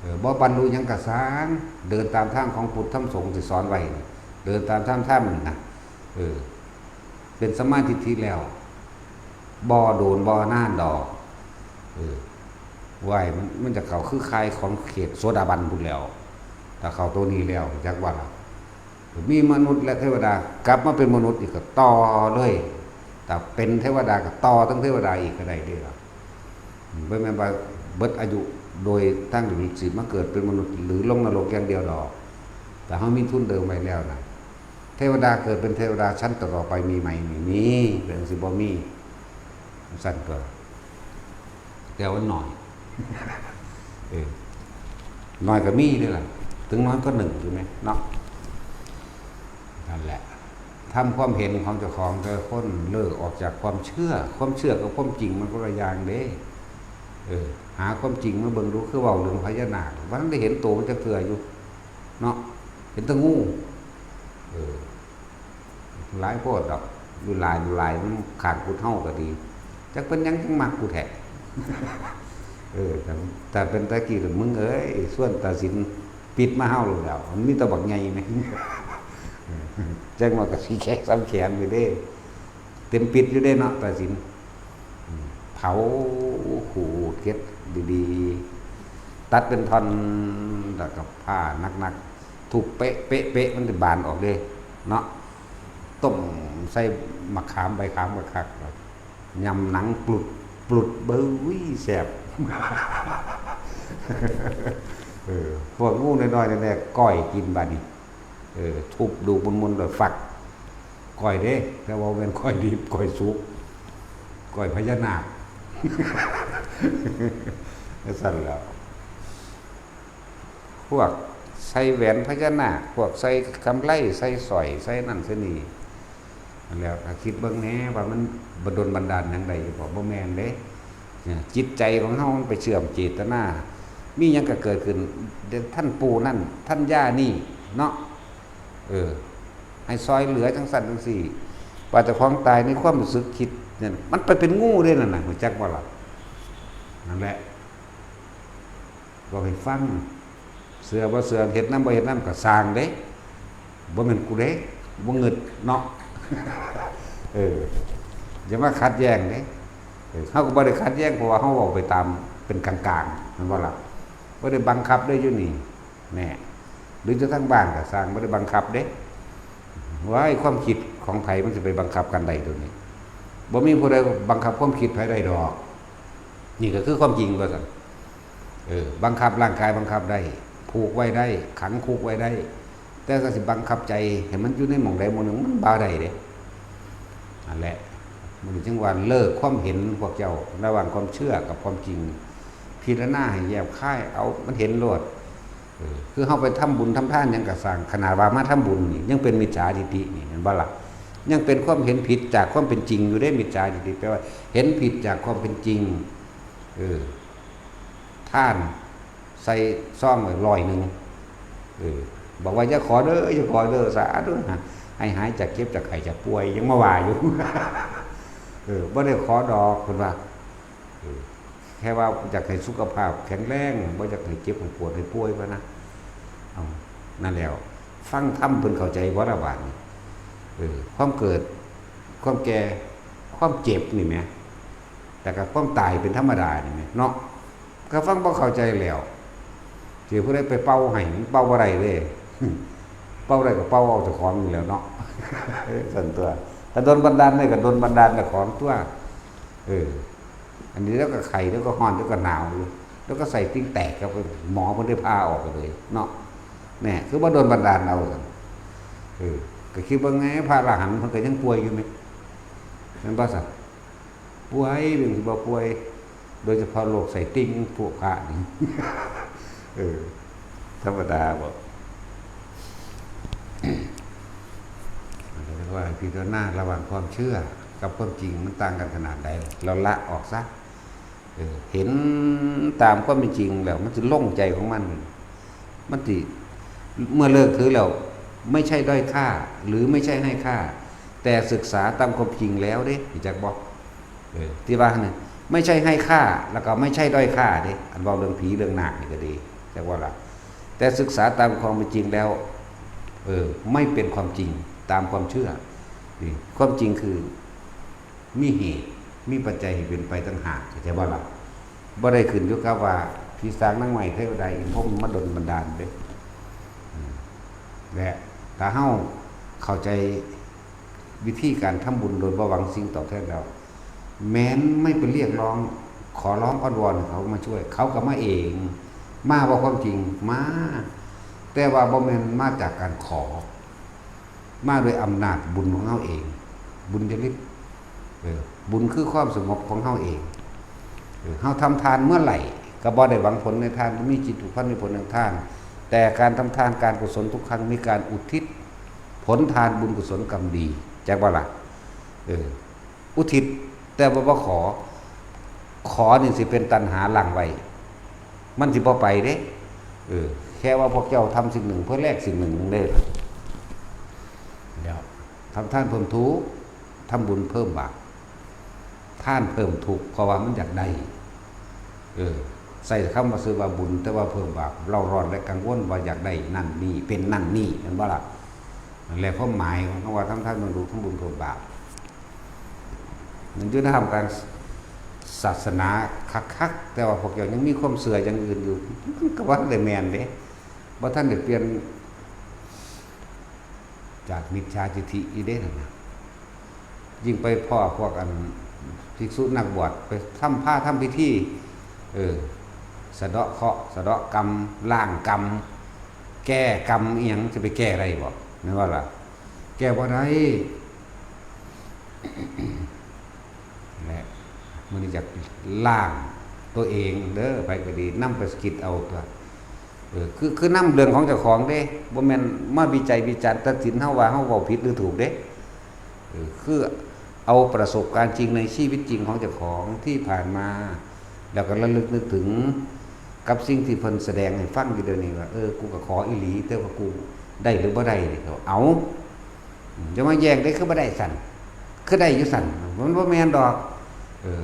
เออ บ่บรรลุหยังกะซ่าง เดินตามทางของพุทธธรรมสงฆ์ที่สอนไว้นี่ เดินตามทางธรรมนี่นะ เออ เป็นสัมมาทิฏฐิแล้ว บ่โดนบ่นานดอก เออ ไหวมัน มันจะเข้าคือข่ายของเขตโสดาบันพุ้นแล้ว ถ้าเข้าตัวนี้แล้ว จักว่าล่ะ มีมนุษย์และเทวดา กลับมาเป็นมนุษย์อีกก็ต่อเลย ถ้าเป็นเทวดาก็ต่อทั้งเทวดาอีกก็ได้เด้อล่ะ บ่แม่นว่าเบิดอายุโดยทางที่สิมาเกิดเป็นมนุษย์ หรือลงนรกอย่างเดียวดอก แต่เฮามีทุนเดิมไว้แล้วนะ เทวดาเกิดเป็นเทวดาชั้นต่อๆไปมีไหม? นี่มี เป็นสิบ่มี สั้นตัว แต่ว่าน้อย เออ น้อยก็มีเด้อล่ะ ถึงน้อยก็หนึ่ง ใช่ไหมเนาะ นั่นแหละ ทำความเห็นของเจ้าของแต่ละคนเลิกออกจากความเชื่อ ความเชื่อกับความจริงมันคนละอย่างเด้ เออ หาความจริงมาเบิ่งดู คือเว้าเรื่องพญานาค บ่ทันได้เห็นโตมันจักเทื่ออยู่ เนาะ เห็นแต่งู เออ หลายโพดดอก อยู่หลาย อยู่หลาย มันข้างกุดเฮาก็ดี จักเป็นหยังจังมักกูแท้ เออ แต่ แต่เป็นตะกี้ มึงเอ้ย ชวนตาสินปิดมาเฮาโลดแล้ว มันมีแต่บักใหญ่แม่ง จังว่าก็สิแขกสามแขนไปเด้ เต็มปิดอยู่เด้เนาะ ตาสิน อืม เผาขูดเก็ดดีๆ ตัดเป็นท่อน แล้วก็ผ้าหนักๆ ทุบเป๊ะเป๊ะเป๊ะ มันสิบานออกเด้เนาะ ต้มใส่มะขาม ใบขามคักๆ ยำหนังปลุดปลุด เบ้ย แซ่บ เออ พวกงูน้อยๆ แน่ๆ ก้อยกินบาดนี้ เออ ทุบดูมุนๆ โดยฟัก ก้อยเด้ แต่ว่าบ่แม่นก้อยดิบ ก้อยสุก ก้อยพญานาค จั่งซั่นแหล้ว พวกใส่แหวนพญานาค พวกใส่กำไล ใส่สร้อย ใส่นั่นใส่นี่ นั่นแหล้ว ก็คิดเบิ่งแหน่ว่ามันบันดลบันดาลหยังได้อยู่บ่ บ่แม่นเด้ เนี่ย จิตใจของเฮามันไปเชื่อมเจตนา มีหยังก็เกิดขึ้น ท่านปู่นั่น ท่านย่านี่ เนาะ เออ ให้ซอยเหลือจั่งซั่นจั่งซี้ ว่าเจ้าของตายในความรู้สึกคิดนั่น มันไปเป็นงูเด้นั่นน่ะ รู้จักบ่ล่ะ นั่นแหละ เว้าให้ฟัง เชื่อบ่เชื่อ เฮ็ดนำบ่เฮ็ดนำก็ซ่างเด้ บ่แม่นกูเด้ บ่งึดเนาะ เออ อย่ามาขัดแย้งเด้ เออ เฮาก็บ่ได้ขัดแย้ง เพราะว่าเฮาเว้าไปตามเป็นกลางๆ แม่นบ่ล่ะ บ่ได้บังคับเด้อยู่นี่ แน่ หรือจะทางบ้านก็ซ่าง บ่ได้บังคับเด้ ว้าย ความคิดของไผมันสิไปบังคับกันได้โดยนี้ บ่มีผู้ใดบังคับความคิดไผได้ดอก นี่ก็คือความจริงว่าซั่น เออ บังคับร่างกายบังคับได้ ผูกไว้ได้ ขังคุกไว้ได้ แต่ถ้าสิบังคับใจให้มันอยู่ในหม่องใดหม่องหนึ่ง มันบ่ได้เด้ นั่นแหละ มื้อนี้จึงว่าเลิกความเห็นพวกเจ้า ระหว่างความเชื่อกับความจริง พิจารณาให้แยบคาย เอามันเห็นโลด เออ คือเฮาไปทำบุญทำทานหยังก็ซ่าง ขนาดว่ามาทำบุญนี่ยังเป็นมิจฉาทิฏฐินี่ แม่นบ่ล่ะ ยังเป็นความเห็นผิดจากความเป็นจริงอยู่เด้ มิจฉาทิฏฐิแปลว่าเห็นผิดจากความเป็นจริง เออ ทานใส่ซองไว้ร้อยหนึ่ง เออ บอกว่าอย่าขอเด้อ อย่าขอเด้อ สาธุนะ ให้หายจากเจ็บจากไข้จากป่วย ยังมาว่าอยู่ เออ บ่ได้ขอดอก เพิ่นว่า เออ แค่ว่าอยากให้สุขภาพแข็งแรง บ่อยากให้เจ็บให้ปวดให้ป่วยพะนะ เอา นั่นแล้ว ฟังธรรมเพิ่นเข้าใจบ่ล่ะบาดนี้ เออ ความเกิด ความแก่ ความเจ็บนี่แหม แต่ก็ความตายเป็นธรรมดานี่แหมเนาะ ก็ฟังบ่เข้าใจแล้ว สิผู้ใดไปเป่าให้ มันเป่าบ่ได้เด้ เป่าได้ก็เป่าเอาเจ้าของนี่แหล้วเนาะ ซั่นตั๊ว ถ้าโดนบันดาลได้ก็โดนบันดาลเจ้าของตั๊ว เออ อันนี้แล้วก็ไข้ แล้วก็ฮ้อน แล้วก็หนาวอยู่ แล้วก็ไส้ติ่งแตก ก็ไปหมอเพิ่นได้ผ่าออกไปเลยเนาะ แน่ คือบ่โดนบันดาลเอา เออ ก็คิดเบิ่งแหน่ พระอรหันต์เพิ่นก็ยังป่วยอยู่แหม แม่นบ่ซั่น ป่วย เพิ่นสิบ่ป่วย โดยเฉพาะโรคไส้ติ่งพวกพระนี่ เออ ธรรมดาบ่ เรียกว่าพิจารณาระหว่างความเชื่อกับความจริงมันต่างกันขนาดใด เราละออกซะ เออ เห็นตามความเป็นจริงแล้วมันสิโล่งใจของมัน มันสิ เมื่อเลิกถือแล้ว ไม่ใช่ด้อยค่า หรือไม่ใช่ให้ค่า แต่ศึกษาตามความจริงแล้วเด้ รู้จักบ่ เออ ที่ว่าเนี่ย ไม่ใช่ให้ค่า แล้วก็ไม่ใช่ด้อยค่าเด้ อันเว้าเรื่องผีเรื่องนาคนี่ก็ดี จักว่าล่ะ แต่ศึกษาตามความเป็นจริงแล้ว เออ ไม่เป็นความจริงตามความเชื่อ นี่ ความจริงคือ มีเหตุ มีปัจจัยให้เป็นไปต่างหาก เข้าใจบ่ล่ะ บ่ได้ขึ้นอยู่กับว่าผีสางนางไม้เทวดาอินทร์พรหมมาดลบันดาลเด้ อืม และถ้าเฮาเข้าใจวิธีการทำบุญโดยบ่หวังสิ่งตอบแทนแล้ว แม้นไม่ไปเรียกร้อง ขอร้องอ้อนวอนให้เขามาช่วย เขาก็มาเอง มาว่าความจริง มา แต่ว่าบ่แม่นมาจากการขอ มาด้วยอำนาจบุญของเฮาเอง บุญญาฤทธิ์ เออ บุญคือความสงบของเฮาเอง เออ เฮาทำทานเมื่อไหร่ ก็บ่ได้หวังผลในทาน บ่มีจิตผูกพันในผลแห่งทาน แต่การทำทานการกุศลทุกครั้งมีการอุทิศผลทานบุญกุศลกรรมดี จักบ่ล่ะ เออ อุทิศ แต่ว่าบ่ขอ ขอนี่สิเป็นตัณหาหลั่งไว้ มันสิบ่ไปเด้ เออ แค่ว่าพวกเจ้าทำสิ่งหนึ่งเพื่อแลกสิ่งหนึ่งเด้ แล้ว ทำทานเพิ่มทุกข์ ทำบุญเพิ่มบาป ทานเพิ่มทุกข์ เพราะว่ามันอยากได้ เออ ใส่คำว่าซื่อว่าบุญ แต่ว่าเพิ่มบาป เร่าร้อนและกังวลว่าอยากได้นั่นนี่ เป็นนั่นนี่ แม่นบ่ล่ะ นั่นแหละความหมายของคำว่าทำทานเพิ่มทุกข์ ทำบุญเพิ่มบาป มันอยู่ในท่ามกลางศาสนาคักๆ แต่ว่าพวกเจ้ายังมีความเชื่ออย่างอื่นอยู่ มันก็บ่ทันได้แม่นเด้ บ่ทันได้เปลี่ยนจากมิจฉาทิฏฐิอีกเด้นั่นน่ะ ยิ่งไปพ้อพวกอันภิกษุนักบวช ไปทำ พาทำพิธี เออ สะเดาะเคราะห์ สะเดาะกรรม ล้างกรรม แก้กรรมอิหยัง จะไปแก้ได้บ่ แม่นบ่ล่ะ แก้บ่ได้ และมื้อนี้อยากล้างตัวเองเด้อ ไผก็ดี นำไปคิดเอาตัว เออ คือ คือนำเรื่องของเจ้าของเด้ บ่แม่นมาวิจัยวิจารณ์ตัดสินเฮาว่าเฮาเว้าผิดหรือถูกเด้ เออ คือเอาประสบการณ์จริงในชีวิตจริงของเจ้าของที่ผ่านมา แล้วก็ระลึกนึกถึงกับสิ่งที่เพิ่นแสดงให้ฟังอยู่เดี๋ยวนี้ว่า เออ กูก็ขออีหลี แต่ว่ากูได้หรือบ่ได้นี่ เอา จะมาแย่งได้คือบ่ได้สั่น คือได้อยู่สั่น มันบ่แม่นดอก เออ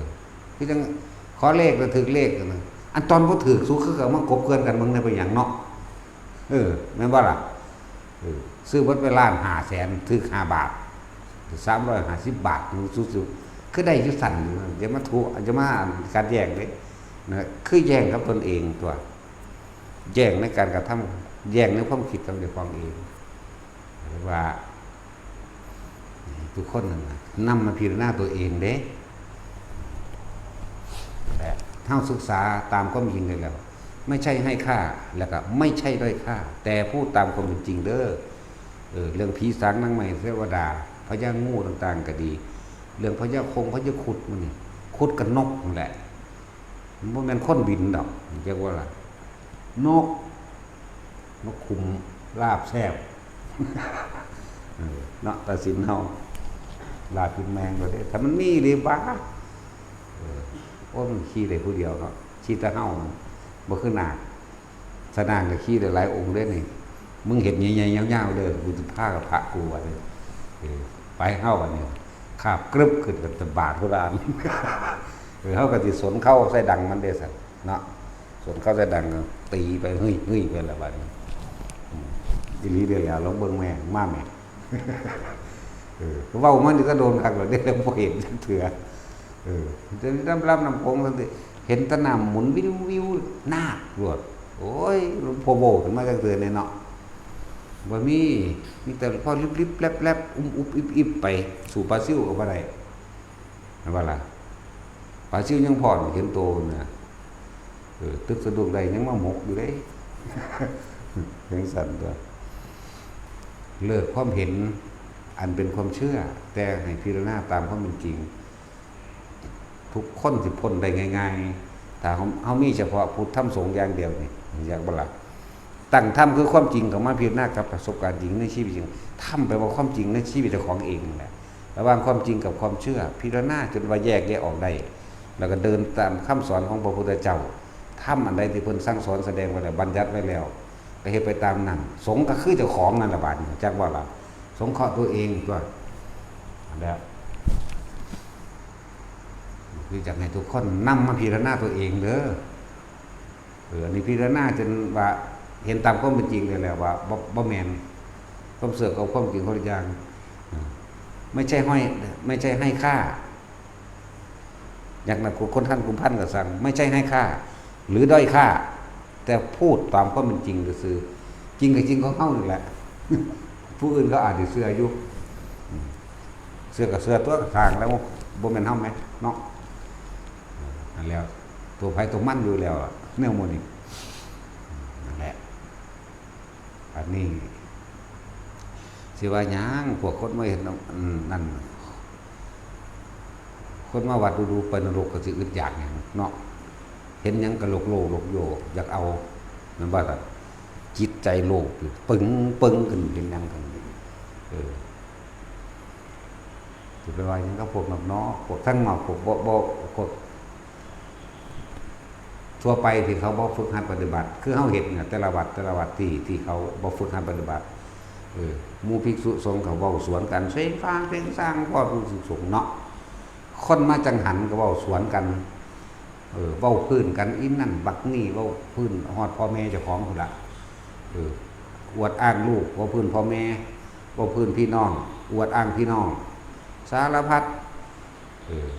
คือจังขอเลขแล้วถืกเลขนะ อันตอนบ่ถืก สูคือก็มากบเกลื่อนกันเบิ่งได้เป็นหยังเนาะ เออ แม่นบ่ล่ะ เออ ซื้อเบิดไปล้านห้าแสน ถืกห้าบาท สามร้อยห้าสิบบาท สูๆ คือได้อยู่สั่นอยู่นะ อย่ามาทุ อย่ามาขัดแย้งเด้ นะ คือแย่งกับตนเองตัว แย่งในการกระทำ แย่งในความคิดของเจ้าของเอง เรียกว่า ทุกคนนั่นน่ะ นำมาพิจารณาตัวเองเด้ แต่เฮาศึกษาตามความจริงได้แล้ว ไม่ใช่ให้ค่า แล้วก็ไม่ใช่ด้อยค่า แต่พูดตามความเป็นจริงเด้อ เออ เรื่องผีสางนางไม้เทวดา พญางูต่างๆ ก็ดี เรื่องพญาคงพญาครุฑหมู่นี่ ครุฑกับนกนั่นแหละ มันบ่แม่นคนบินดอก เรียกว่าล่ะ นก นกขุมลาบแซ่บ เออ เนาะ ตัดสินเฮา ลาบกินแมงก็ได้ ถ้ามันมีหรือบ้า เออ โอ้ย มันขี่ได้ผู้เดียวเนาะ ขี่แต่เฮา บ่คือนาค ถ้านาคก็ขี่ได้หลายองค์เด้นี่ มึงเฮ็ดใหญ่ๆ ยาวๆ เด้อ กูสิพากับพระกูว่าเด้อ เออ ไปเฮาบัดนี้ คาบกรึบขึ้นกับตะบาดพุทธาน เออ เฮาก็สิสนเข้าใส่ดังมันเด้ซั่นเนาะ สนเข้าใส่ดังก็ตีไป เฮ้ย เฮ้ย ไปละบัดนี้ อืม อีหลีเด้อแล้ว ลองเบิ่งแม่ มาแม่ เออ เว้ามานี่ก็โดนคักแล้วเด้ แล้วบ่เห็นจักเทื่อ เออ จะนำลำนำโขงซั่นติ เห็นแต่น้ำหมุนวิววิว นาคโลด โอ้ย หลวงพ่อโว้ขึ้นมาจักเทื่อแน่เนาะ บ่มี มีแต่พ่อลิบๆ แลบๆ อุ้มอุบอิบอิบไป สู้ปลาซิวก็บ่ได้ แม่นบ่ล่ะ ปลาซิวยังพ้อเห็นโตนะ เออ ตึกสะดุ้งได้ยังมาหมกอยู่เด้ จั่งซั่นตั๊ว เลิกความเห็นอันเป็นความเชื่อ แต่ให้พิจารณาตามความเป็นจริง ทุกคนสิพ้นได้ง่ายๆ ถ้าเฮา เฮามีเฉพาะพุทธธรรมสงฆ์อย่างเดียวนี่ อยากบ่ล่ะ ตั้งธรรมคือความจริงเข้ามาพิจารณากับประสบการณ์จริงในชีวิตจริง ธรรมแปลว่าความจริงในชีวิตเจ้าของเองนั่นแหละ ระหว่างความจริงกับความเชื่อ พิจารณาจนว่าแยกแยะออกได้ แล้วก็เดินตามคำสอนของพระพุทธเจ้า ธรรมอันใดที่เพิ่นสั่งสอนแสดงไว้แล้ว บัญญัติไว้แล้ว ก็เฮ็ดไปตามนั้น สงฆ์ก็คือเจ้าของนั่นล่ะ บาดนี้จักว่าล่ะ สงเคราะห์ตัวเองตัว นั่นแหละ คืออยากให้ทุกคนนำมาพิจารณาตัวเองเด้อ เออ อันนี้พิจารณาจนว่าเห็นตามความเป็นจริงเลยแหละว่าบ่ บ่แม่น ความเชื่อกับความจริงคนละอย่าง อืม ไม่ใช่ห้อย ไม่ใช่ให้ค่า อย่างนั้นคนท่านกุมพันธ์ก็สั่ง ไม่ใช่ให้ค่า หรือด้อยค่า แต่พูดตามความเป็นจริงซื่อๆ จริงก็จริงของเฮานี่แหละ ผู้อื่นเขาอาจจะเชื่ออยู่ อืม เชื่อก็เชื่อตัวทางแล้ว บ่แม่นเฮาแหมเนาะ นั่นแหละ ตัวไผตัวมันอยู่แล้วล่ะ แนวหมู่นี้ นั่นแหละ อันนี้ สิว่าหยัง พวกคนมาเฮ็ดนำ อืม นั่น คนมาวัดดูๆ ไปนรกก็สิอึดอยากหยังเนาะ เห็นหยังก็โลกโลกโลกโยก อยากเอา แม่นบ่ล่ะ จิตใจโลภอยู่ ปึงปึงขึ้น เห็นหยังก็ เออ สิไปว่าหยังกับพวกนอกๆ พวกทางนอก พวกบ่ บ่ พวก ทั่วไปที่เขาบ่ฝึกหัดปฏิบัติ คือเฮาเห็นน่ะ แต่ละวัด แต่ละวัดที่ ที่เขาบ่ฝึกหัดปฏิบัติ เออ หมู่ภิกษุสงฆ์เขาเว้าสวนกัน เซ็งซาง เซ็งซาง พวกภิกษุสงฆ์เนาะ คนมาจังหันก็เว้าสวนกัน เออ เว้าพื้นกัน อีนั่นบักนี่ เว้าพื้นฮอดพ่อแม่เจ้าของพู้นละ เออ อวดอ้างลูก เว้าพื้นพ่อแม่ เว้าพื้นพี่น้อง อวดอ้างพี่น้อง สารพัด เออ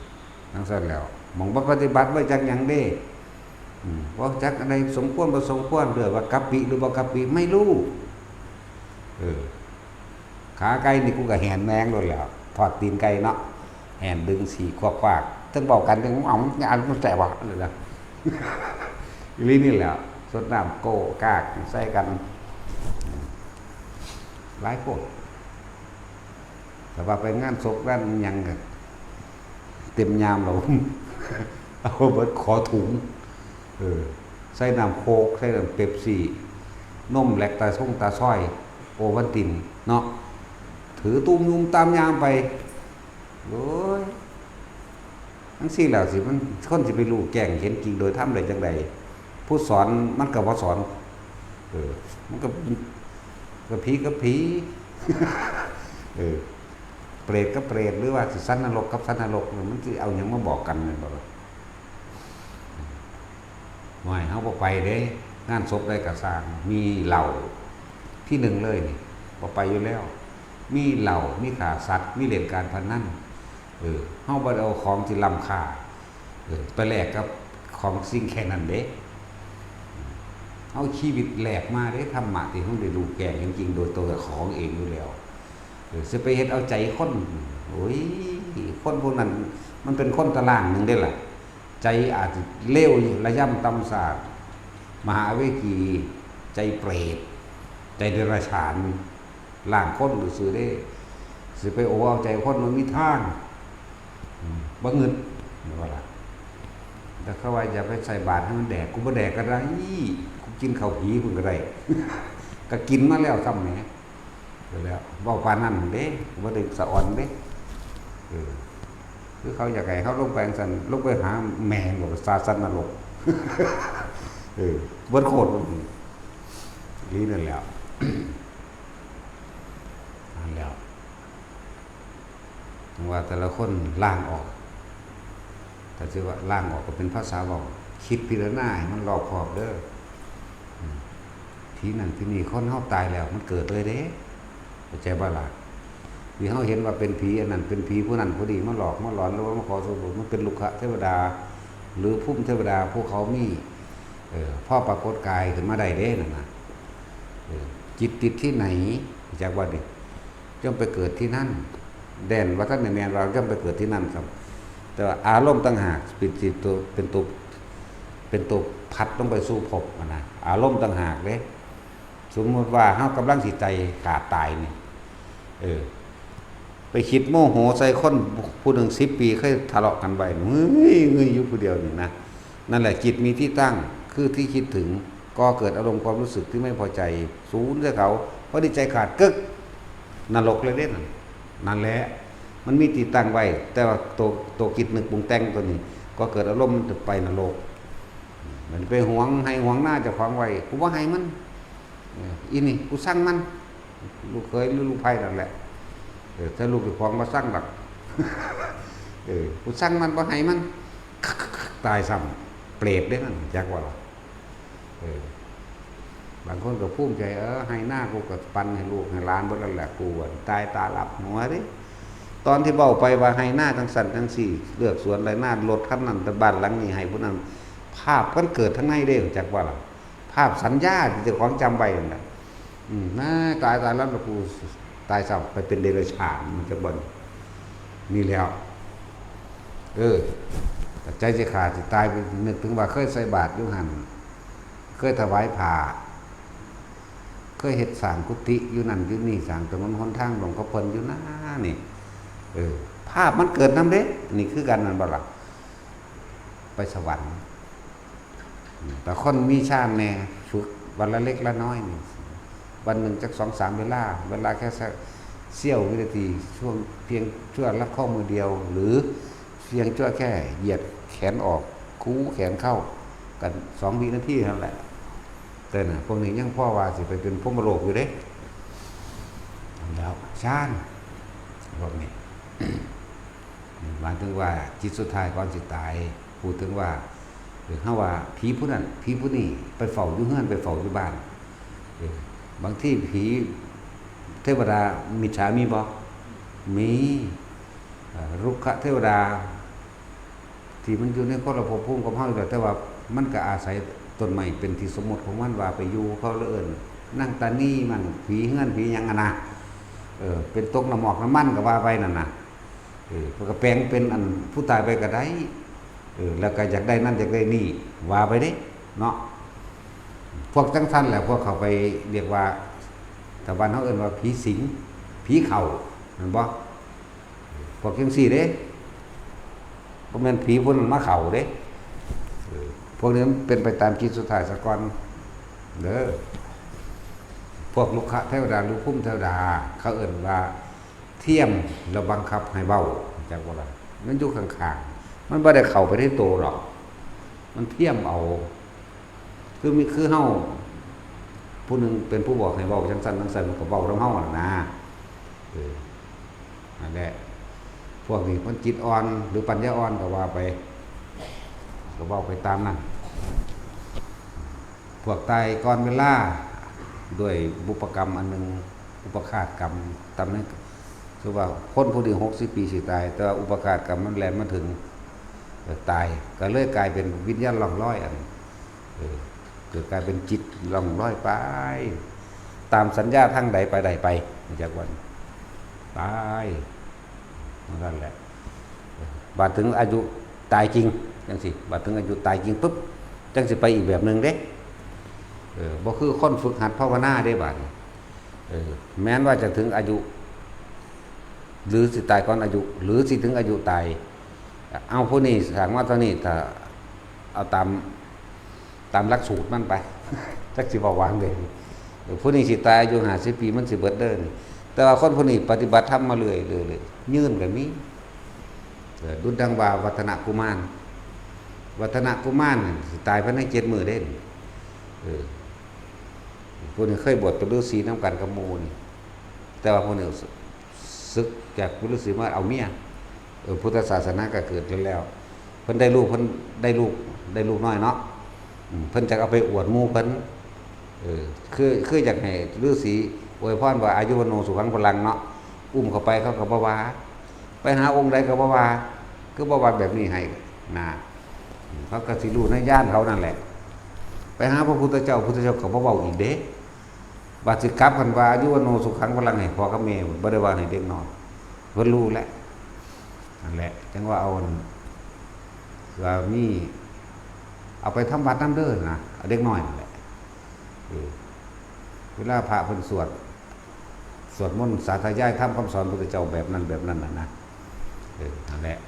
จั่งซั้นแหล้ว หม่องบ่ปฏิบัติไว้จักหยังเด้ อืม บ่จักอันใดสมควรบ่สมควร เรียกว่ากะปิหรือบ่กะปิ ไม่รู้ เออ ขาไก่นี่กูก็แหนแมงโลดแหล้ว ทอดตีนไก่เนาะ แหนดึงสีควักๆ เทิงเว้ากัน เทิง "เอ้า อันมันแสบว่ะ" นั่นแหละ อีหลีนี่แหละ ซดน้ำโก้กากใส่กัน หลายโพด แต่ว่าไปงานศพงานหยังก็เต็มยามแล้ว เอาเบิดขอถุง เออ ใส่น้ำโค้ก ใส่น้ำเป๊ปซี่ นมแลคตาซงตาซอย โอวัลตินเนาะ ถือตูมยุมตามยามไป โอ้ย จั่งซี้แล้วสิมัน คนสิไปรู้แจ้งเห็นจริงโดยธรรมได้จั่งใด ผู้สอนมันก็บ่สอน เออ มันก็ ก็ผีกับผี เออ เปรตกับเปรต หรือว่าสิสัตว์นรกกับสัตว์นรก มันสิเอาหยังมาบอกกันแม่นบ่ล่ะ ห่วย เฮาบ่ไปเด้ งานศพใดก็ซ่าง มีเหล้า ที่หนึ่งเลยนี่ บ่ไปอยู่แล้ว มีเหล้า มีฆ่าสัตว์ มีเล่นการพนัน เออ เฮาบ่ได้เอาของที่ล้ำค่า เออ ไปแลกกับของสิ่งแค่นั้นเด้ เอาชีวิตแลกมาเด้ ธรรมะที่เฮาได้รู้แจ้งจริงๆ โดยตัวของเองอยู่แล้ว เออ สิไปเฮ็ดเอาใจคน โอ้ย คนพวกนั้นมันเป็นคนตารางหนึ่งเด้ล่ะ ใจอาจจะเลวอยู่ ระยำต่ำซาม มหาอเวจี ใจเปรต ใจเดรัจฉาน ล้างคนซื่อๆเด้ สิไปโอ้เอาใจคนมันมีทาง อืม บ่งึด ว่าล่ะ แต่เขาว่าอย่าไปใส่บาตรให้มันแดก กูบ่แดกก็ได้ กูกินข้าวผีพุ่นก็ได้ ก็กินมาแล้วซ้ำแหม ก็แล้ว เว้าปานนั้นเด้ บ่ได้สะออนเด้ เออ คือเขาอยากให้เขาลงไปจั่งซั้น ลงไปหาแม่ง บอกว่าสาสันนรก เออ เบิดโคตร นี่นั่นแหละ นั่นแหละ ว่าแต่ละคนล้างออก ถ้าสิว่าล้างออกก็เป็นภาษาเว้า คิดพิจารณาให้มันรอบคอบเด้อ อืม ผีนั่นผีนี่ คนเฮาตายแล้วมันเกิดเลยเด้ เข้าใจบ่ล่ะ ที่เฮาเห็นว่าเป็นผีอันนั้น เป็นผีผู้นั้นผู้นี้มาหลอกมาหลอน หรือว่ามาขอส่วนบุญ มันเป็นรุกขเทวดา หรือภูมิเทวดา ผู้เขามี เออ พอปรากฏกายขึ้นมาได้เด้นั่นน่ะ เออ จิตติดที่ไหน จักว่าดิ ย่อมไปเกิดที่นั่น แด่นว่าท่านในแมนว่าย่อมไปเกิดที่นั่นครับ แต่ว่าอารมณ์ต่างหากเป็นตัว เป็นตัว เป็นตัวพัดลงไปสู่ภพอะนะ อารมณ์ต่างหากเด้ สมมุติว่าเฮากำลังสิใจขาดตายนี่ เออ ไปคิดโมโหใส่คนผู้หนึ่งสิบปีเคยทะเลาะกันไว้ เฮ้ย เฮ้ย อยู่ผู้เดียวนี่นะ นั่นแหละจิตมีที่ตั้ง คือที่คิดถึง ก่อเกิดอารมณ์ความรู้สึกที่ไม่พอใจ สูญใส่เขา พอดีใจขาดกึก นรกเลยเด้นั่น นั่นแหละ มันมีที่ตั้งไว้ แต่ว่าตัว ตัวคิดนึกปรุงแต่งตัวนี้ ก่อเกิดอารมณ์มันจะไปนรก มันไปหวงไฮ่หวงนาเจ้าของไว้ กูบ่ให้มัน เออ อีนี่กูสั่งมัน ลูกเขยหรือลูกไผ่นั่นแหละ เออ ถ้าลูกเจ้าของบ่สั่งดอก เออ กูสั่งมันบ่ให้มัน ตายซ้ำ เปรตเด้นั่น จักว่าล่ะ เออ บางคนก็ภูมิใจ เออ ไฮ่นากูก็ปันให้ลูกให้หลานเบิดแล้วแหละ กูอะตายตาหลับหัวเด้ ตอนที่เว้าไปว่าไฮ่นาจั่งซั่นจั่งซี่ เลือกสวนไฮ่นา รถคันนั้น แต่บ้านหลังนี้ให้ผู้นั้น ภาพมันเกิดทางในเด้ จักว่าล่ะ ภาพสัญญาที่เจ้าของจำไว้นั่นแหละ อืม น่า ตาย ตายแล้วล่ะกู ตายซ้ำ ไปเป็นเดรัจฉาน มันจะบ่น นี่แล้ว เออ แต่ใจสิขาดสิตาย ไปนึกถึงว่าเคยใส่บาตรอยู่หั่น เคยถวายผ้า เคยเฮ็ดสร้างกุฏิอยู่นั่นอยู่นี่ สร้างถนนหนทางหลวงพ่อเพิ่นอยู่นะ นี่ เออ ภาพมันเกิดนำเด้ นี่คือกันนั่นบ่ล่ะ ไปสวรรค์ อืม แต่คนมีฌานแน่ ฝึกวันละเล็กละน้อยนี่ วันหนึ่งจักสองสามเวลา เวลาแค่สักเสี้ยววินาที ช่วงเพียงชั่วลัดข้อมือเดียว หรือเพียงชั่วแค่เหยียดแขนออก คูแขนเข้า กันสองวินาทีนั่นแหละ แต่น่ะ พวกนี้ยังพอว่าสิไปเป็นพรหมโลกอยู่เด้ แล้วฌาน พวกนี้ หมายถึงว่าจิตสุดท้ายก่อนสิตาย พูดถึงว่า เออ เฮาว่าผีผู้นั้น ผีผู้นี้ ไปเฝ้าอยู่เฮือน ไปเฝ้าอยู่บ้าน เออ บางทีผีเทวดามิจฉามีบ่ มี เอ่อ รุกขเทวดา ที่มันอยู่ในคนละภพภูมิกับเฮาอยู่แล้ว แต่ว่ามันก็อาศัยต้นไม้เป็นที่สมมุติของมัน ว่าไปอยู่ เขาเลยเอิ้นนางตานีมั่ง ผีเฮือนผีหยังอะนะ เออ เป็นตกน้ำหมอกน้ำมันก็ว่าไปนั่นน่ะ เออ เพิ่นก็แปลงเป็นอันผู้ตายไปก็ได้ เออ แล้วก็อยากได้นั่นอยากได้นี่ ว่าไปเด้ เนาะ พวกจั่งซั่นแหละ พวกเขาไปเรียกว่า แต่บ้านเฮาเอิ้นว่าผีสิง ผีเข้า แม่นบ่ พวกจั่งซี้เด้ บ่แม่นผีผู้นั้นมาเข้าเด้ เออ พวกนี้มันเป็นไปตามจิตสุดท้ายซะก่อน เด้อ พวกรุกขเทวดาหรือภูมิเทวดา เขาเอิ้นว่าเทียมแล้วบังคับให้เว้า จักบ่ล่ะ มันอยู่ข้างๆ มันบ่ได้เข้าไปในโตหรอก มันเทียมเอา คือมี คือเฮา ผู้หนึ่งเป็นผู้บอกให้เว้าจั่งซั่นจั่งซั่น มันก็เว้านำเฮานั่นนะ เออ นั่นแหละ พวกนี้มันจิตอ่อนหรือปัญญาอ่อนก็ว่าไป ก็เว้าไปตามนั้น พวกตายก่อนเวลา ด้วยบุพกรรมอันหนึ่ง อุปฆาตกรรม ตามนั้น คือว่าคนผู้นี้หกสิบปีสิตาย แต่ว่าอุปฆาตกรรมมันแล่นมาถึง เออ ตาย ก็เลยกลายเป็นวิญญาณล่องลอยอัน เออ เกิดกลายเป็นจิตล่องลอยไป ตามสัญญาทางใดไปใดไป จักวัน ตาย นั่นแหละ บาดถึงอายุตายจริง จั่งซี้ บาดถึงอายุตายจริงปุ๊บ จั่งสิไปอีกแบบหนึ่งเด้ เออ บ่คือคนฝึกหัดภาวนาเด้บาดนี้ เออ แม้นว่าจะถึงอายุ หรือสิตายก่อนอายุ หรือสิถึงอายุตาย เอาผู้นี้สร้างมาเท่านี้ ถ้าเอาตาม ตามหลักสูตรมันไป จักสิบอกว่าไง เออ ผู้นี้สิตายอายุห้าสิบปี มันสิเบิดเด้อนี่ แต่ว่าคนผู้นี้ปฏิบัติธรรมมาเรื่อยๆ เรื่อยๆ ยืนก็มี เออ ดุจดังว่าวัฒนกุมาร วัฒนกุมารนี่สิตายภายในเจ็ดมื้อเด้ เออ ผู้นี้เคยบวชเป็นฤาษีนำกันกับหมู่นี่ แต่ว่าผู้นี้ สึกจากเป็นฤาษีมาเอาเมีย เออ พุทธศาสนาก็เกิดขึ้นแล้ว เพิ่นได้ลูก เพิ่นได้ลูก ได้ลูกน้อยเนาะ อืม เพิ่นจะเอาไปอวดหมู่เพิ่น เออ คือ คืออยากให้ฤาษีอวยพรว่าอายุวัณโณสุขังพลังเนาะ อุ้มเข้าไปเขาก็บ่ว่า ไปหาองค์ใดก็บ่ว่า คือบ่ว่าแบบนี้ให้นะ อืม เขาก็สิรู้ในญาณเขานั่นแหละ ไปหาพระพุทธเจ้า พุทธเจ้าก็บ่เว้าอีกเด้ ว่าสิกลับกันว่าอายุวัณโณสุขังพลังให้พ่อกับแม่ บ่ได้ว่าให้เด็กน้อย เพิ่นรู้แล้ว นั่นแหละ จั่งว่าเอาอัน ว่ามี เอาไปทำวัดนำเด้อนะ เอาเด็กน้อยนั่นแหละ เออ เวลาพระเพิ่นสวด สวดมนต์สาธยายธรรมคำสอนพุทธเจ้าแบบนั้นแบบนั้นน่ะนะ เออ นั่นแหละ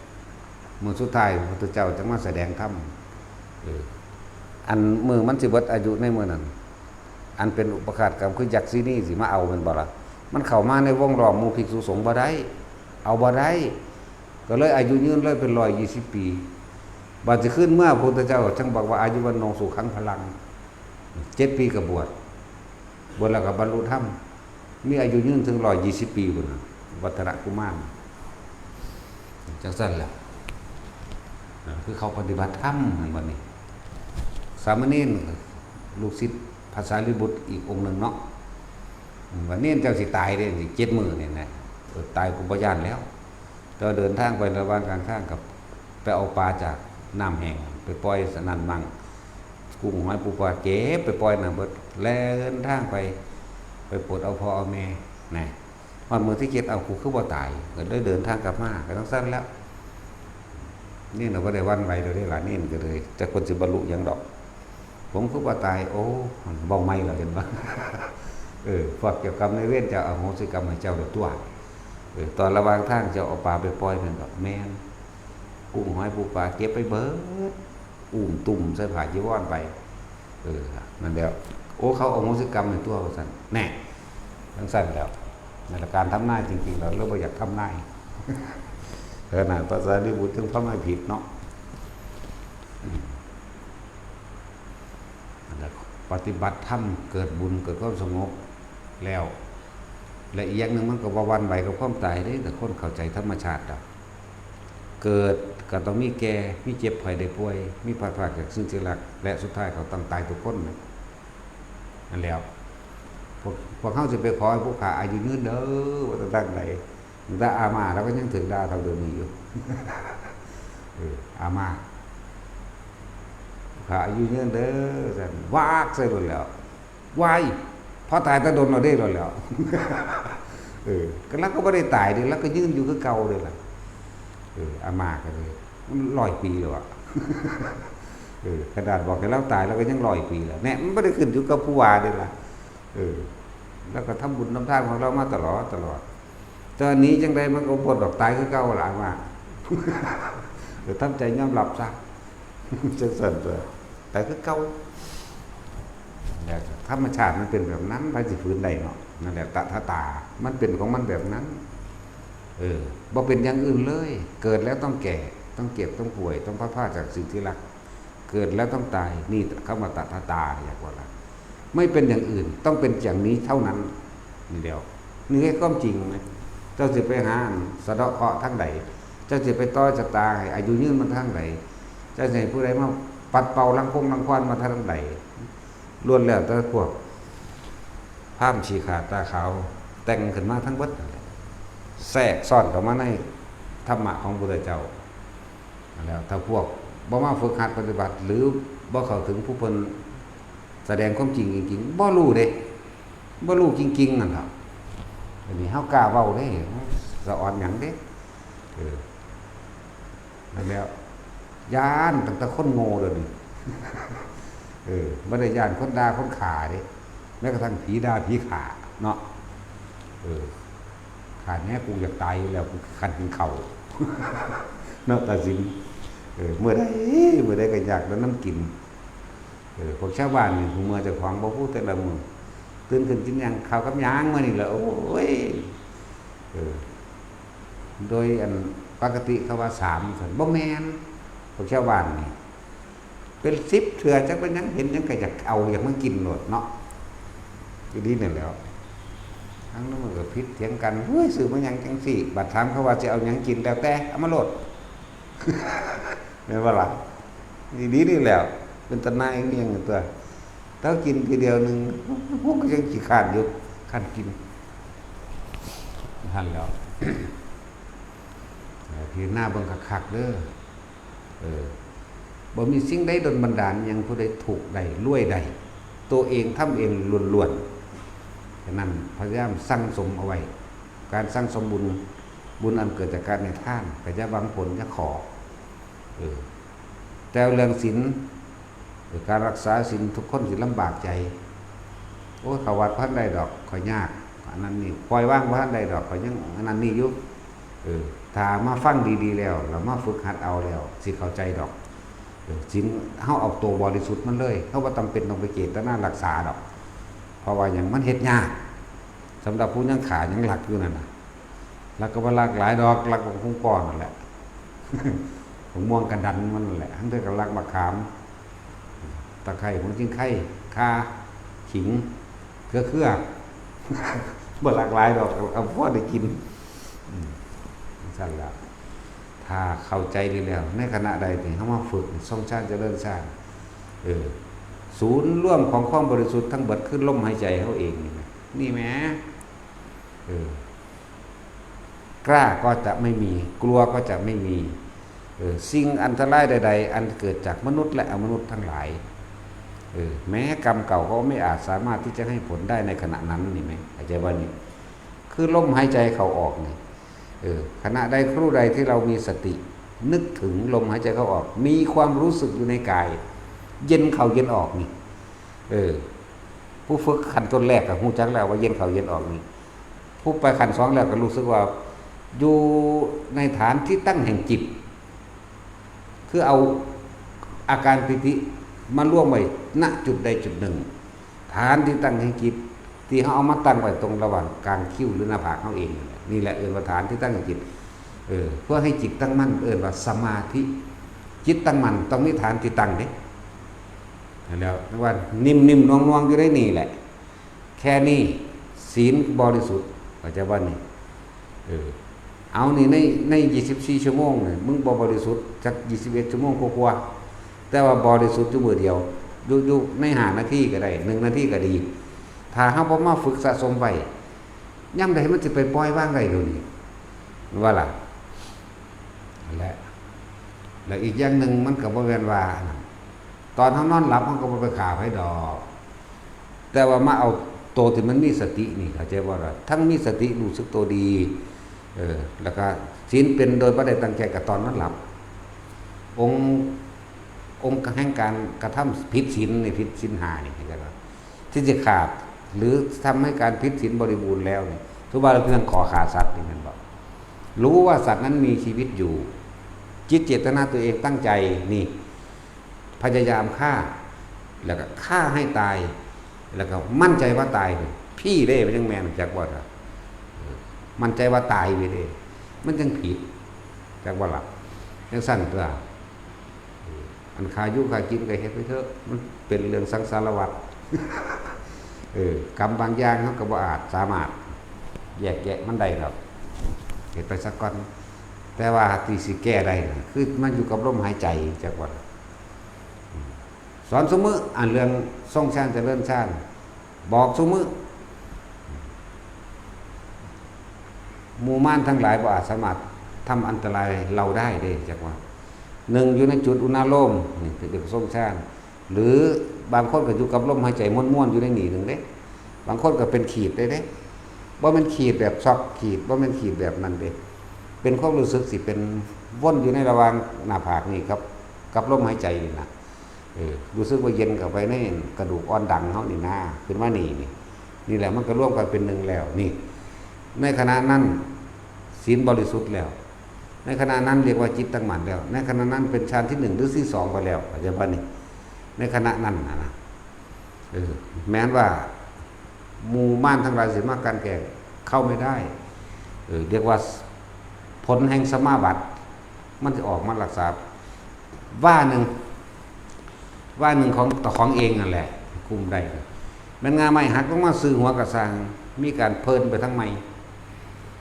มื้อสุดท้ายพระพุทธเจ้าจั่งมาแสดงธรรม เออ อันมื้อมันสิเบิดอายุในมื้อนั้น อันเป็นอุปฆาตกรรมคือยักษินีสิมาเอาแม่นบ่ล่ะ มันเข้ามาในวงล้อมหมู่ภิกษุสงฆ์บ่ได้ เอาบ่ได้ ก็เลยอายุยืนเลยเป็นร้อยยี่สิบปี บาดสิขึ้นเมื่อพระพุทธเจ้าจั่งบอกว่าอายุวัณโณสุขังพลัง เจ็ดปีก็บวช บวชแล้วก็บรรลุธรรม มีอายุยืนถึงร้อยยี่สิบปีพุ้นน่ะ วัฒนกุมาร จังซั่นแหละ อ่า คือเขาปฏิบัติธรรม หั่นบัดนี้ สามเณร ลูกศิษย์พระสารีบุตรอีกองค์หนึ่งเนาะ อืม ว่าเณรเจ้าสิตายเด้ สิเจ็ดมื้อนี่นะ เออ ตายกูบ่ย้านแล้ว แต่ว่าเดินทางไประหว่างกลางทางกับ ไปเอาปลาจากน้ำแห้ง ไปปล่อยสนั่นมั่ง กุ้งหอยปูปลาเก็บไปปล่อยนั่นเบิด แล่นทางไป ไปโปรดเอาพ่อเอาแม่ นะ ฮอดมื้อที่เจ็ด เอ้า กูคือบ่ตาย ก็เลยเดินทางกลับมา ก็จั่งซั้นแหล้ว เณรน่ะบ่ได้หวั่นไหวดอกเด้ล่ะ เณรก็เลย จักเพิ่นสิบรรลุหยังดอก ผมคือบ่ตาย โอ้ เว้าใหม่แล้ว เห็นบ่ เออ พวกเจ้ากรรมนายเวรเจ้าอโหสิกรรมให้เจ้าแล้วตั่ว เออ ตอนระหว่างทางเจ้าเอาปลาไปปล่อยแม่นบ่ แม่น กุ้งหอยปูปลาเก็บไปเบิด อุ้มตุ้มใส่ผ้าจีวรไป เออ นั่นแหละ โอ้ เขาอโหสิกรรมให้ตั่ว ว่าซั่น แน่ จั่งซั้นแหล้ว นั่นแหละ การทำนายจริงๆ แล้วเราบ่อยากทำนาย ขนาดพระสารีบุตรยังทำนายผิดเนาะ อืม นั่นแหละ ปฏิบัติธรรม เกิดบุญ เกิดความสงบแล้ว และอีกอย่างหนึ่งมันก็บ่หวั่นไหวกับความตายเด้ แต่คนเข้าใจธรรมชาติแล้ว เกิดก็ต้องมีแก่ มีเจ็บไข้ได้ป่วย มีพลัดพรากจากสิ่งที่รัก และสุดท้ายก็ต้องตายทุกคนนะ นั่นแหล้ว พวก พวกเฮาสิไปขอให้ผู้ข้าอายุยืนเด้อ ว่าแต่ทางใด ตั้งแต่อาม่าเราก็ยังถืกด่าเท่าเดิมนี้อยู่ เออ อาม่า ผู้ข้าอายุยืนเด้อ ซั่น วากใส่โลดแล้ว วาย พอตายแต่โดนเราได้โลดแล้ว เออ ก็เราก็บ่ได้ตายเด้ เราก็ยืนอยู่คือเก่าเด้ล่ะ เออ อาม่าก็เลย มันร้อยปีแล้วอะ เออ ขนาดบอกให้เราตาย เราก็ยังร้อยปีแล้ว แน่ มันบ่ได้ขึ้นอยู่กับผู้ว่าเด้ล่ะ เออ แล้วก็ทำบุญทำทานของเรามาตลอด ตลอด แต่หนีจั่งใดมันก็บ่พ้นดอก ตายคือเก่าล่ะ อาม่า เออ ทำใจยอมรับซะ จั่งซั้นตัว ตายคือเก่า แล้วธรรมชาติมันเป็นแบบนั้น ไผสิฝืนได้เนาะ นั่นแหละ ตถาตา มันเป็นของมันแบบนั้น เออ บ่เป็นอย่างอื่นเลย เกิดแล้วต้องแก่ ต้องเจ็บ ต้องป่วย ต้องพลัดพรากจากสิ่งที่รัก เกิดแล้วต้องตาย นี่คำว่าตถาตา อยากว่าละ ไม่เป็นอย่างอื่น ต้องเป็นอย่างนี้เท่านั้น นี่เดียว นี่คือความจริงนะ เจ้าสิไปหาสะเดาะเคราะห์ทางใด เจ้าสิไปต่อชะตาให้อายุยืนมันทางใด เจ้าสิให้ผู้ใดมาปัดเป่ารังคงรังควานมาทางใด ล้วนแล้วแต่พวกพราหมณ์ขี้ข้าตาขาว แต่งขึ้นมาทั้งเบิดนั่นแหละ แทรกซ้อนเข้ามาในธรรมะของพระพุทธเจ้า แล้วถ้าพวกบ่มาฝึกหัดปฏิบัติ หรือบ่เข้าถึงผู้เพิ่นแสดงความจริงจริงๆ บ่รู้เด้ บ่รู้จริงๆ นั่นล่ะ อันนี้เฮากล้าเว้าเด้ สะออนหยังเด้ เออ นั่นแหล้ว ย้านตั้งแต่คนโง่เดี๋ยวนี้ เออ บ่ได้ย้านคนด่าคนฆ่าเด้ แม้กระทั่งผีด่าผีฆ่าเนาะ เออ ฆ่าแน่ กูอยากตายอยู่แล้ว กูคันกินข้าว เนาะ ตาสิน เออ เมื่อใด เมื่อใดก็อยากได้น้ำกิน เออ พวกชาวบ้านนี่ ผู้เมื่อเจ้าของบ่พูดแต่ละมื้อ ตื่นขึ้นกินหยัง ข้าวกับหยังมื้อนี่แหละ โอ้ย เออ โดยอันปกติเขาว่าสามซั่น บ่แม่น พวกชาวบ้านนี่ เป็นสิบเทื่อ จักเป็นหยัง เห็นหยังก็อยากเอา อยากมากินโลดเนาะ อยู่ดีนี่แหล้ว ทั้งนั้นมันก็ผิดเถียงกัน เฮ้ย ซื้อมาหยังจังซี่ บัดถามเขาว่าสิเอาหยังกิน แล้วแต่ เอามาโลด แม่นบ่ล่ะ ดีๆ นี่แหล้ว เป็นตาหน่ายอีหยังตัว ถ้ากินทีเดียวหนึ่ง พวกก็ยังขี้คร้านอยู่ คันกิน หั่นแหล้ว พิจารณาเบิ่งคักๆ เด้อ เออ บ่มีสิ่งใดดลบันดาลหยังผู้ใดถูกได้ รวยได้ ตัวเองทำเองล้วนๆ ฉะนั้นพยายามสั่งสมเอาไว้ การสั่งสมบุญ บุญอันเกิดจากการให้ทาน ก็อย่าหวังผล อย่าขอ เออ แต่เรื่องศีล เออ การรักษาศีล ทุกคนสิลำบากใจ โอ้ย เข้าวัดบ่ทันได้ดอก ข้อยยาก อันนั้นนี่ ปล่อยวางบ่ทันได้ดอก ข้อยยังอันนั้นนี่อยู่ เออ ถ้ามาฟังดีๆ แล้ว แล้วมาฝึกหัดเอาแล้ว สิเข้าใจดอก เออ ศีล เฮาเอาตัวบริสุทธิ์มันเลย เฮาบ่จำเป็นต้องไปเจตนารักษาดอก เพราะว่าหยัง มันเฮ็ดยาก สำหรับผู้ยังฆ่ายังลักอยู่นั่นน่ะ ลักก็บ่ลักหลายดอก ลักบักฮุ่งก้อนนั่นแหละ บักม่วงกระดันมันนั่นแหละ ทั้งเทื่อก็ลักบักขาม ตะไคร้ หัวจิงไคร้ ข่า ขิง เครือๆ บ่หลากหลายดอก เอาพอได้กิน อืม จั่งซั้นล่ะ ถ้าเข้าใจดีแล้ว ในขณะใดที่เฮามาฝึกทรงฌานเจริญฌาน เออ ศูนย์รวมของความบริสุทธิ์ทั้งเบิดคือลมหายใจเฮาเองนี่แหม นี่แหม เออ กล้าก็จะไม่มี กลัวก็จะไม่มี เออ สิ่งอันตรายใดๆ อันเกิดจากมนุษย์และอมนุษย์ทั้งหลาย เออ แม้กรรมเก่าก็ไม่อาจสามารถที่จะให้ผลได้ในขณะนั้น นี่แหม เข้าใจบ่นี่ คือลมหายใจเข้าออกนี่ เออ ขณะใดครู่ใดที่เรามีสติ นึกถึงลมหายใจเข้าออก มีความรู้สึกอยู่ในกาย เย็นเข้าเย็นออกนี่ เออ ผู้ฝึกขั้นต้นแรกก็รู้จักแล้วว่าเย็นเข้าเย็นออกนี่ ผู้ไปขั้นสองแล้วก็รู้สึกว่า อยู่ในฐานที่ตั้งแห่งจิต คือเอาอาการปีติมารวมไว้ ณ จุดใดจุดหนึ่ง ฐานที่ตั้งแห่งจิต ที่เฮาเอามาตั้งไว้ตรงระหว่างกลางคิ้วหรือหน้าผากเฮาเองนี่แหละ นี่แหละเอิ้นว่าฐานที่ตั้งแห่งจิต เออ เพื่อให้จิตตั้งมั่น เอิ้นว่าสมาธิ จิตตั้งมั่นต้องมีฐานที่ตั้งเด้ แล้วว่านิ่มๆ นวลๆ อยู่ในนี่แหละ แค่นี้ศีลบริสุทธิ์ เข้าใจบ่นี่ เออ เอานี่ใน ใน ยี่สิบสี่ ชั่วโมงนี่ มึงบ่บริสุทธิ์จัก ยี่สิบเอ็ด ชั่วโมงกว่าๆ แต่ว่าบริสุทธิ์อยู่มื้อเดียว อยู่ อยู่ในห้านาทีก็ได้ หนึ่งนาทีก็ดี ถ้าเฮาบ่มาฝึกสะสมไว้ ยามใดมันสิไปปล่อยวางได้เดี๋ยวนี้ ว่าล่ะ นั่นแหละ แล้วอีกอย่างหนึ่งมันก็บ่แม่นว่า ตอนเฮานอนหลับเฮาก็บ่ไปฆ่าไผดอก แต่ว่ามาเอาโตที่มันมีสตินี่ เข้าใจบ่ล่ะ ทั้งมีสติรู้สึกโตดี เออ แล้วก็ศีลเป็นโดยบ่ได้ตั้งใจก็ตอนนอนหลับ องค์ องค์แห่งการกระทำผิดศีลนี่ ผิดศีลห้านี่ เข้าใจบ่ ที่จะขาด หรือทำให้การผิดศีลบริบูรณ์แล้วนี่ ถือว่าเรื่องข้อฆ่าสัตว์นี่แม่นบ่ รู้ว่าสัตว์นั้นมีชีวิตอยู่ จิตเจตนาตัวเองตั้งใจนี่ พยายามฆ่า แล้วก็ฆ่าให้ตาย แล้วก็มั่นใจว่าตายนี่ พี้เด้ มันจั่งแม่น จักบ่ล่ะ เออ มั่นใจว่าตายพี้เด้ มันจั่งผิด จักบ่ล่ะ จั่งซั้นตั๊ว เออ อันฆ่าอยู่ฆ่ากินก็เฮ็ดไปเถอะ มันเป็นเรื่องสังสารวัฏ เออ กรรมบางอย่างเฮาก็บ่อาจสามารถแยกแยะมันได้ดอก เฮ็ดไปซะก่อน แต่ว่าที่สิแก้ได้น่ะ คือมันอยู่กับลมหายใจ จักว่า สอนซุมื้อ อันเรื่องทรงฌานเจริญฌาน บอกซุมื้อ หมู่มารทั้งหลายบ่อาจสามารถทำอันตรายเราได้เด้ จักว่า หนึ่ง อยู่ในจุดอุณาโลม นี่คือเรียกทรงฌาน หรือบางคนก็อยู่กับลมหายใจม่วนๆ อยู่ในนี่หนึ่งเด้ บางคนก็เป็นขีดได้เด้ บ่แม่นขีดแบบช็อกขีด บ่แม่นขีดแบบนั้นเด้ เป็นความรู้สึกสิเป็นวนอยู่ในระหว่างหน้าผากนี่กับ กับลมหายใจนี่นะ เออ รู้สึกว่าเย็นเข้าไปในกระดูกอ่อนดังเฮานี่นะ ขึ้นมานี่นี่ นี่แหละมันก็รวมกันเป็นหนึ่งแล้วนี่ ในขณะนั้นศีลบริสุทธิ์แล้ว ในขณะนั้นเรียกว่าจิตตั้งมั่นแล้ว ในขณะนั้นเป็นฌานที่หนึ่งหรือที่สองไปแล้ว เข้าใจบ่นี่ ในขณะนั้นน่ะนะ เออ แม้นว่าหมู่มารทั้งหลายสิมากันแกล้ง เข้าไม่ได้ เออ เรียกว่าผลแห่งสมาบัติ มันจะออกมารักษา ว่าหนึ่ง ว่าหนึ่งของ ของเองนั่นแหละ คุมได้ แม่นง่าไม้หักลงมาซื่อหัวกะซ่าง มีการเพลินไปทางใหม่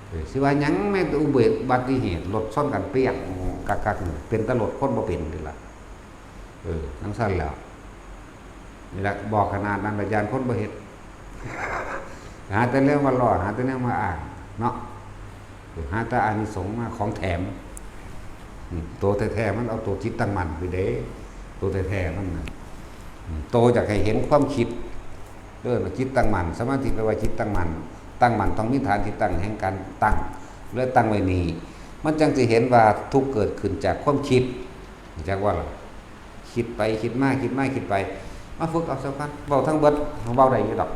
เออ สิว่าหยังแม้แต่อุบัติเหตุ รถชนกันเปี้ยง กักๆ นี่ เป็นแต่รถคนบ่เป็นนี่ล่ะ เออ จั่งซั้นแหล้ว นี่ล่ะ บอกขนาดนั้นล่ะ ย้านคนบ่เฮ็ด หาแต่เรื่องมาล้อ หาแต่เรื่องมาอ้าง เนาะ หาแต่อานิสงส์มา ของแถม อืม โตแท้ๆ มันเอาโตจิตตั้งมั่นไปเด้ โตแท้ๆ มันน่ะ อืม โตอยากให้เห็นความคิด เออ จิตตั้งมั่น สมาธิแปลว่าจิตตั้งมั่น ตั้งมั่นต้องมีฐานที่ตั้งแห่งการตั้ง และตั้งไว้นี่ มันจั่งสิเห็นว่าทุกข์เกิดขึ้นจากความคิด จักว่าล่ะ คิดไปคิดมา คิดมาคิดไป มาฝึกเอาซะก่อน เว้าทั้งเบิด เว้าได้อยู่ดอก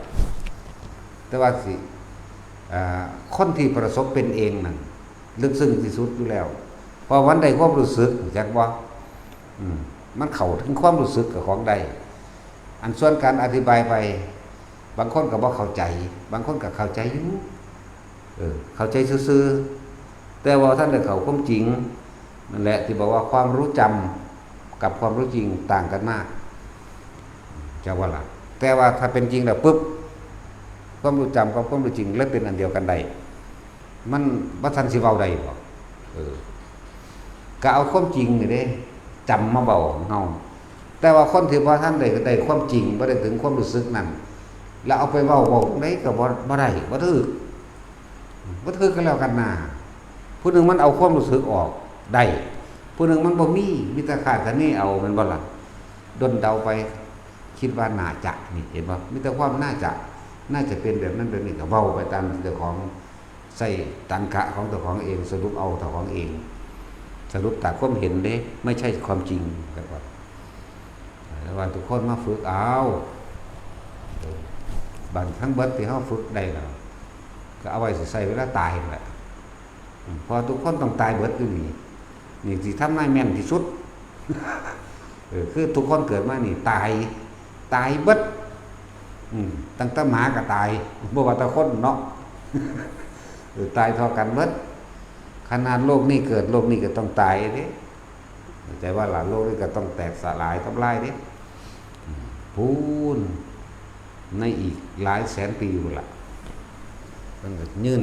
แต่ว่าสิ อ่า คนที่ประสบเป็นเองนั่น ลึกซึ้งที่สุดอยู่แล้ว เพราะมันได้ความรู้สึก จักบ่ อืม มันเข้าถึงความรู้สึกกับของได้ อันส่วนการอธิบายไป บางคนก็บ่เข้าใจ บางคนก็เข้าใจอยู่ เออ เข้าใจซื่อๆ แต่ว่าบ่ทันได้เข้าความจริง นั่นแหละที่บอกว่าความรู้จำกับความรู้จริงต่างกันมาก จักว่าล่ะ แต่ว่าถ้าเป็นจริงแล้วปุ๊บ ความรู้จำกับความรู้จริงเลยเป็นอันเดียวกันได้ มันบ่ทันสิเว้าได้บ่ เออ ก็เอาความจริงนี่เด้ จำมาเว้าของเฮา แต่ว่าคนที่บ่ทันได้ ได้ความจริง บ่ได้ถึงความรู้สึกนั่น แล้วเอาไปเว้า เว้าจั่งใดก็บ่ บ่ได้ บ่ถืก บ่ถืกก็แล้วกันนะ ผู้หนึ่งมันเอาความรู้สึกออกได้ ผู้หนึ่งมันบ่มี มีแต่คาดคะเนเอา แม่นบ่ล่ะ ด้นเดาไป คิดว่าน่าจะ นี่ เห็นบ่ มีแต่ความน่าจะ น่าจะเป็นแบบนั้นแบบนี้ ก็เว้าไปตามเจ้าของ ใช้ตรรกะของเจ้าของเอง สรุปเอาเจ้าของเอง สรุปตามความเห็นเด้ ไม่ใช่ความจริง แต่ว่า แต่ว่าทุกคนมาฝึกเอา บัดทั้งเบิดที่เฮาฝึกได้แล้ว ก็เอาไว้สิใช้เวลาตายนั่นแหละ อืม เพราะทุกคนต้องตายเบิดอยู่นี่ นี่สิทำนายแม่นที่สุด เออ คือทุกคนเกิดมานี่ตาย ตายเบิด อืม ตั้งแต่หมาก็ตาย บ่ว่าแต่คนเนาะ เออ ตายเท่ากันเบิด ขนาดโลกนี้เกิด โลกนี้ก็ต้องตายเด้ เข้าใจว่าล่ะ โลกนี้ก็ต้องแตกสลายทำลายเด้ อืม พู้น ในอีกหลายแสนปีพู้นล่ะ มันก็ยืน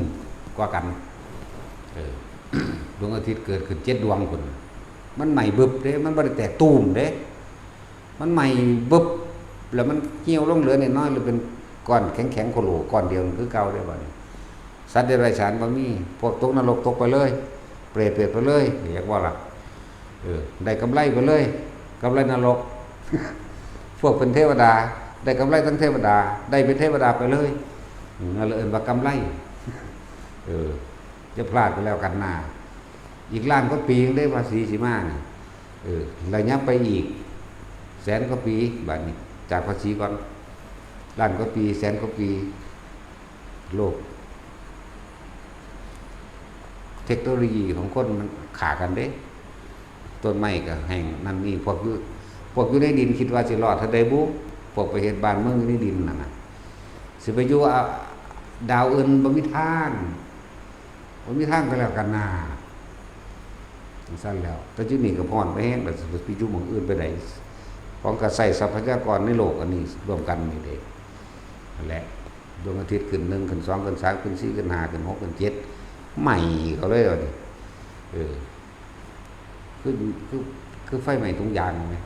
กว่ากัน เออ ดวงอาทิตย์เกิดขึ้นเจ็ดดวงพู้น มันไหม้บึบเด้ มันบ่ได้แตกตูมเด้ มันไหม้บึบ แล้วมันเหี่ยวลงเหลือน้อยๆ หรือเป็นก้อนแข็งๆ โคโลก้อนเดียวคือเก่าได้บัดนี้ สัตว์เดรัจฉานบ่มี พวกตกนรกตกไปเลย เปรตเปรตไปเลย อยากว่าล่ะ เออ ได้กำไรไปเลย กำไรนรก พวกเป็นเทวดา ได้กำไรทั้งเทวดา ได้เป็นเทวดาไปเลย อืม นั่นเลยเอิ้นว่ากำไร เออ จะพลาดไปแล้วกันหน้า อีกล้านกว่าปียังได้ภาษีสิมานี่ เออ ระยะไปอีก แสนกว่าปี บัดนี้ จากภาษีก่อน ล้านกว่าปี แสนกว่าปี โลก เทคโนโลยีของคนมันขากันเด้ ต้นไม้ก็แห้ง นั่นนี่ พวกอยู่ พวกอยู่ในดินคิดว่าสิรอดเท่าใดบุ พวกไปเฮ็ดบ้านเมืองอยู่ในดินนั่นน่ะ สิไปอยู่ อ่ะ ดาวอื่นบ่มีทาง บ่มีทางก็แล้วกันนา จั่งซั้นแล้ว แต่อยู่นี่ก็ฮ้อนไปแฮง แล้วสิไปอยู่หม่องอื่นไปใด ของก็ใช้ทรัพยากรในโลกอันนี้ร่วมกันนี่เด้ นั่นแหละ ดวงอาทิตย์ขึ้นหนึ่ง ขึ้นสอง ขึ้นสาม ขึ้นสี่ ขึ้นห้า ขึ้นหก ขึ้นเจ็ด ไหม้เขาเลยบัดนี้ เออ คือ คือ คือไฟไหม้ถุงยางไหม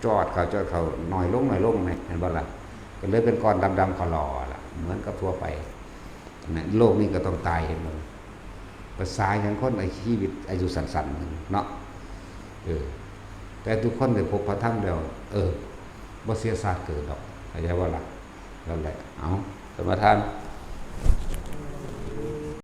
จอดเขา จอดเขา น้อยลง น้อยลงไหม เห็นบ่ล่ะ ก็เลยเป็นก้อนดำๆ ขอหล่อล่ะ เหมือนกับทั่วไป นะ โลกนี้ก็ต้องตาย เห็นบ่ล่ะ ภาษาอย่างคนอาชีวิตอายุสั้นๆ เนาะ เออ แต่ทุกคนได้พบพระธรรมแล้ว เออ บ่เสียชาติเกิดดอก เข้าใจบ่ล่ะ นั่นแหละ เอา สมาทาน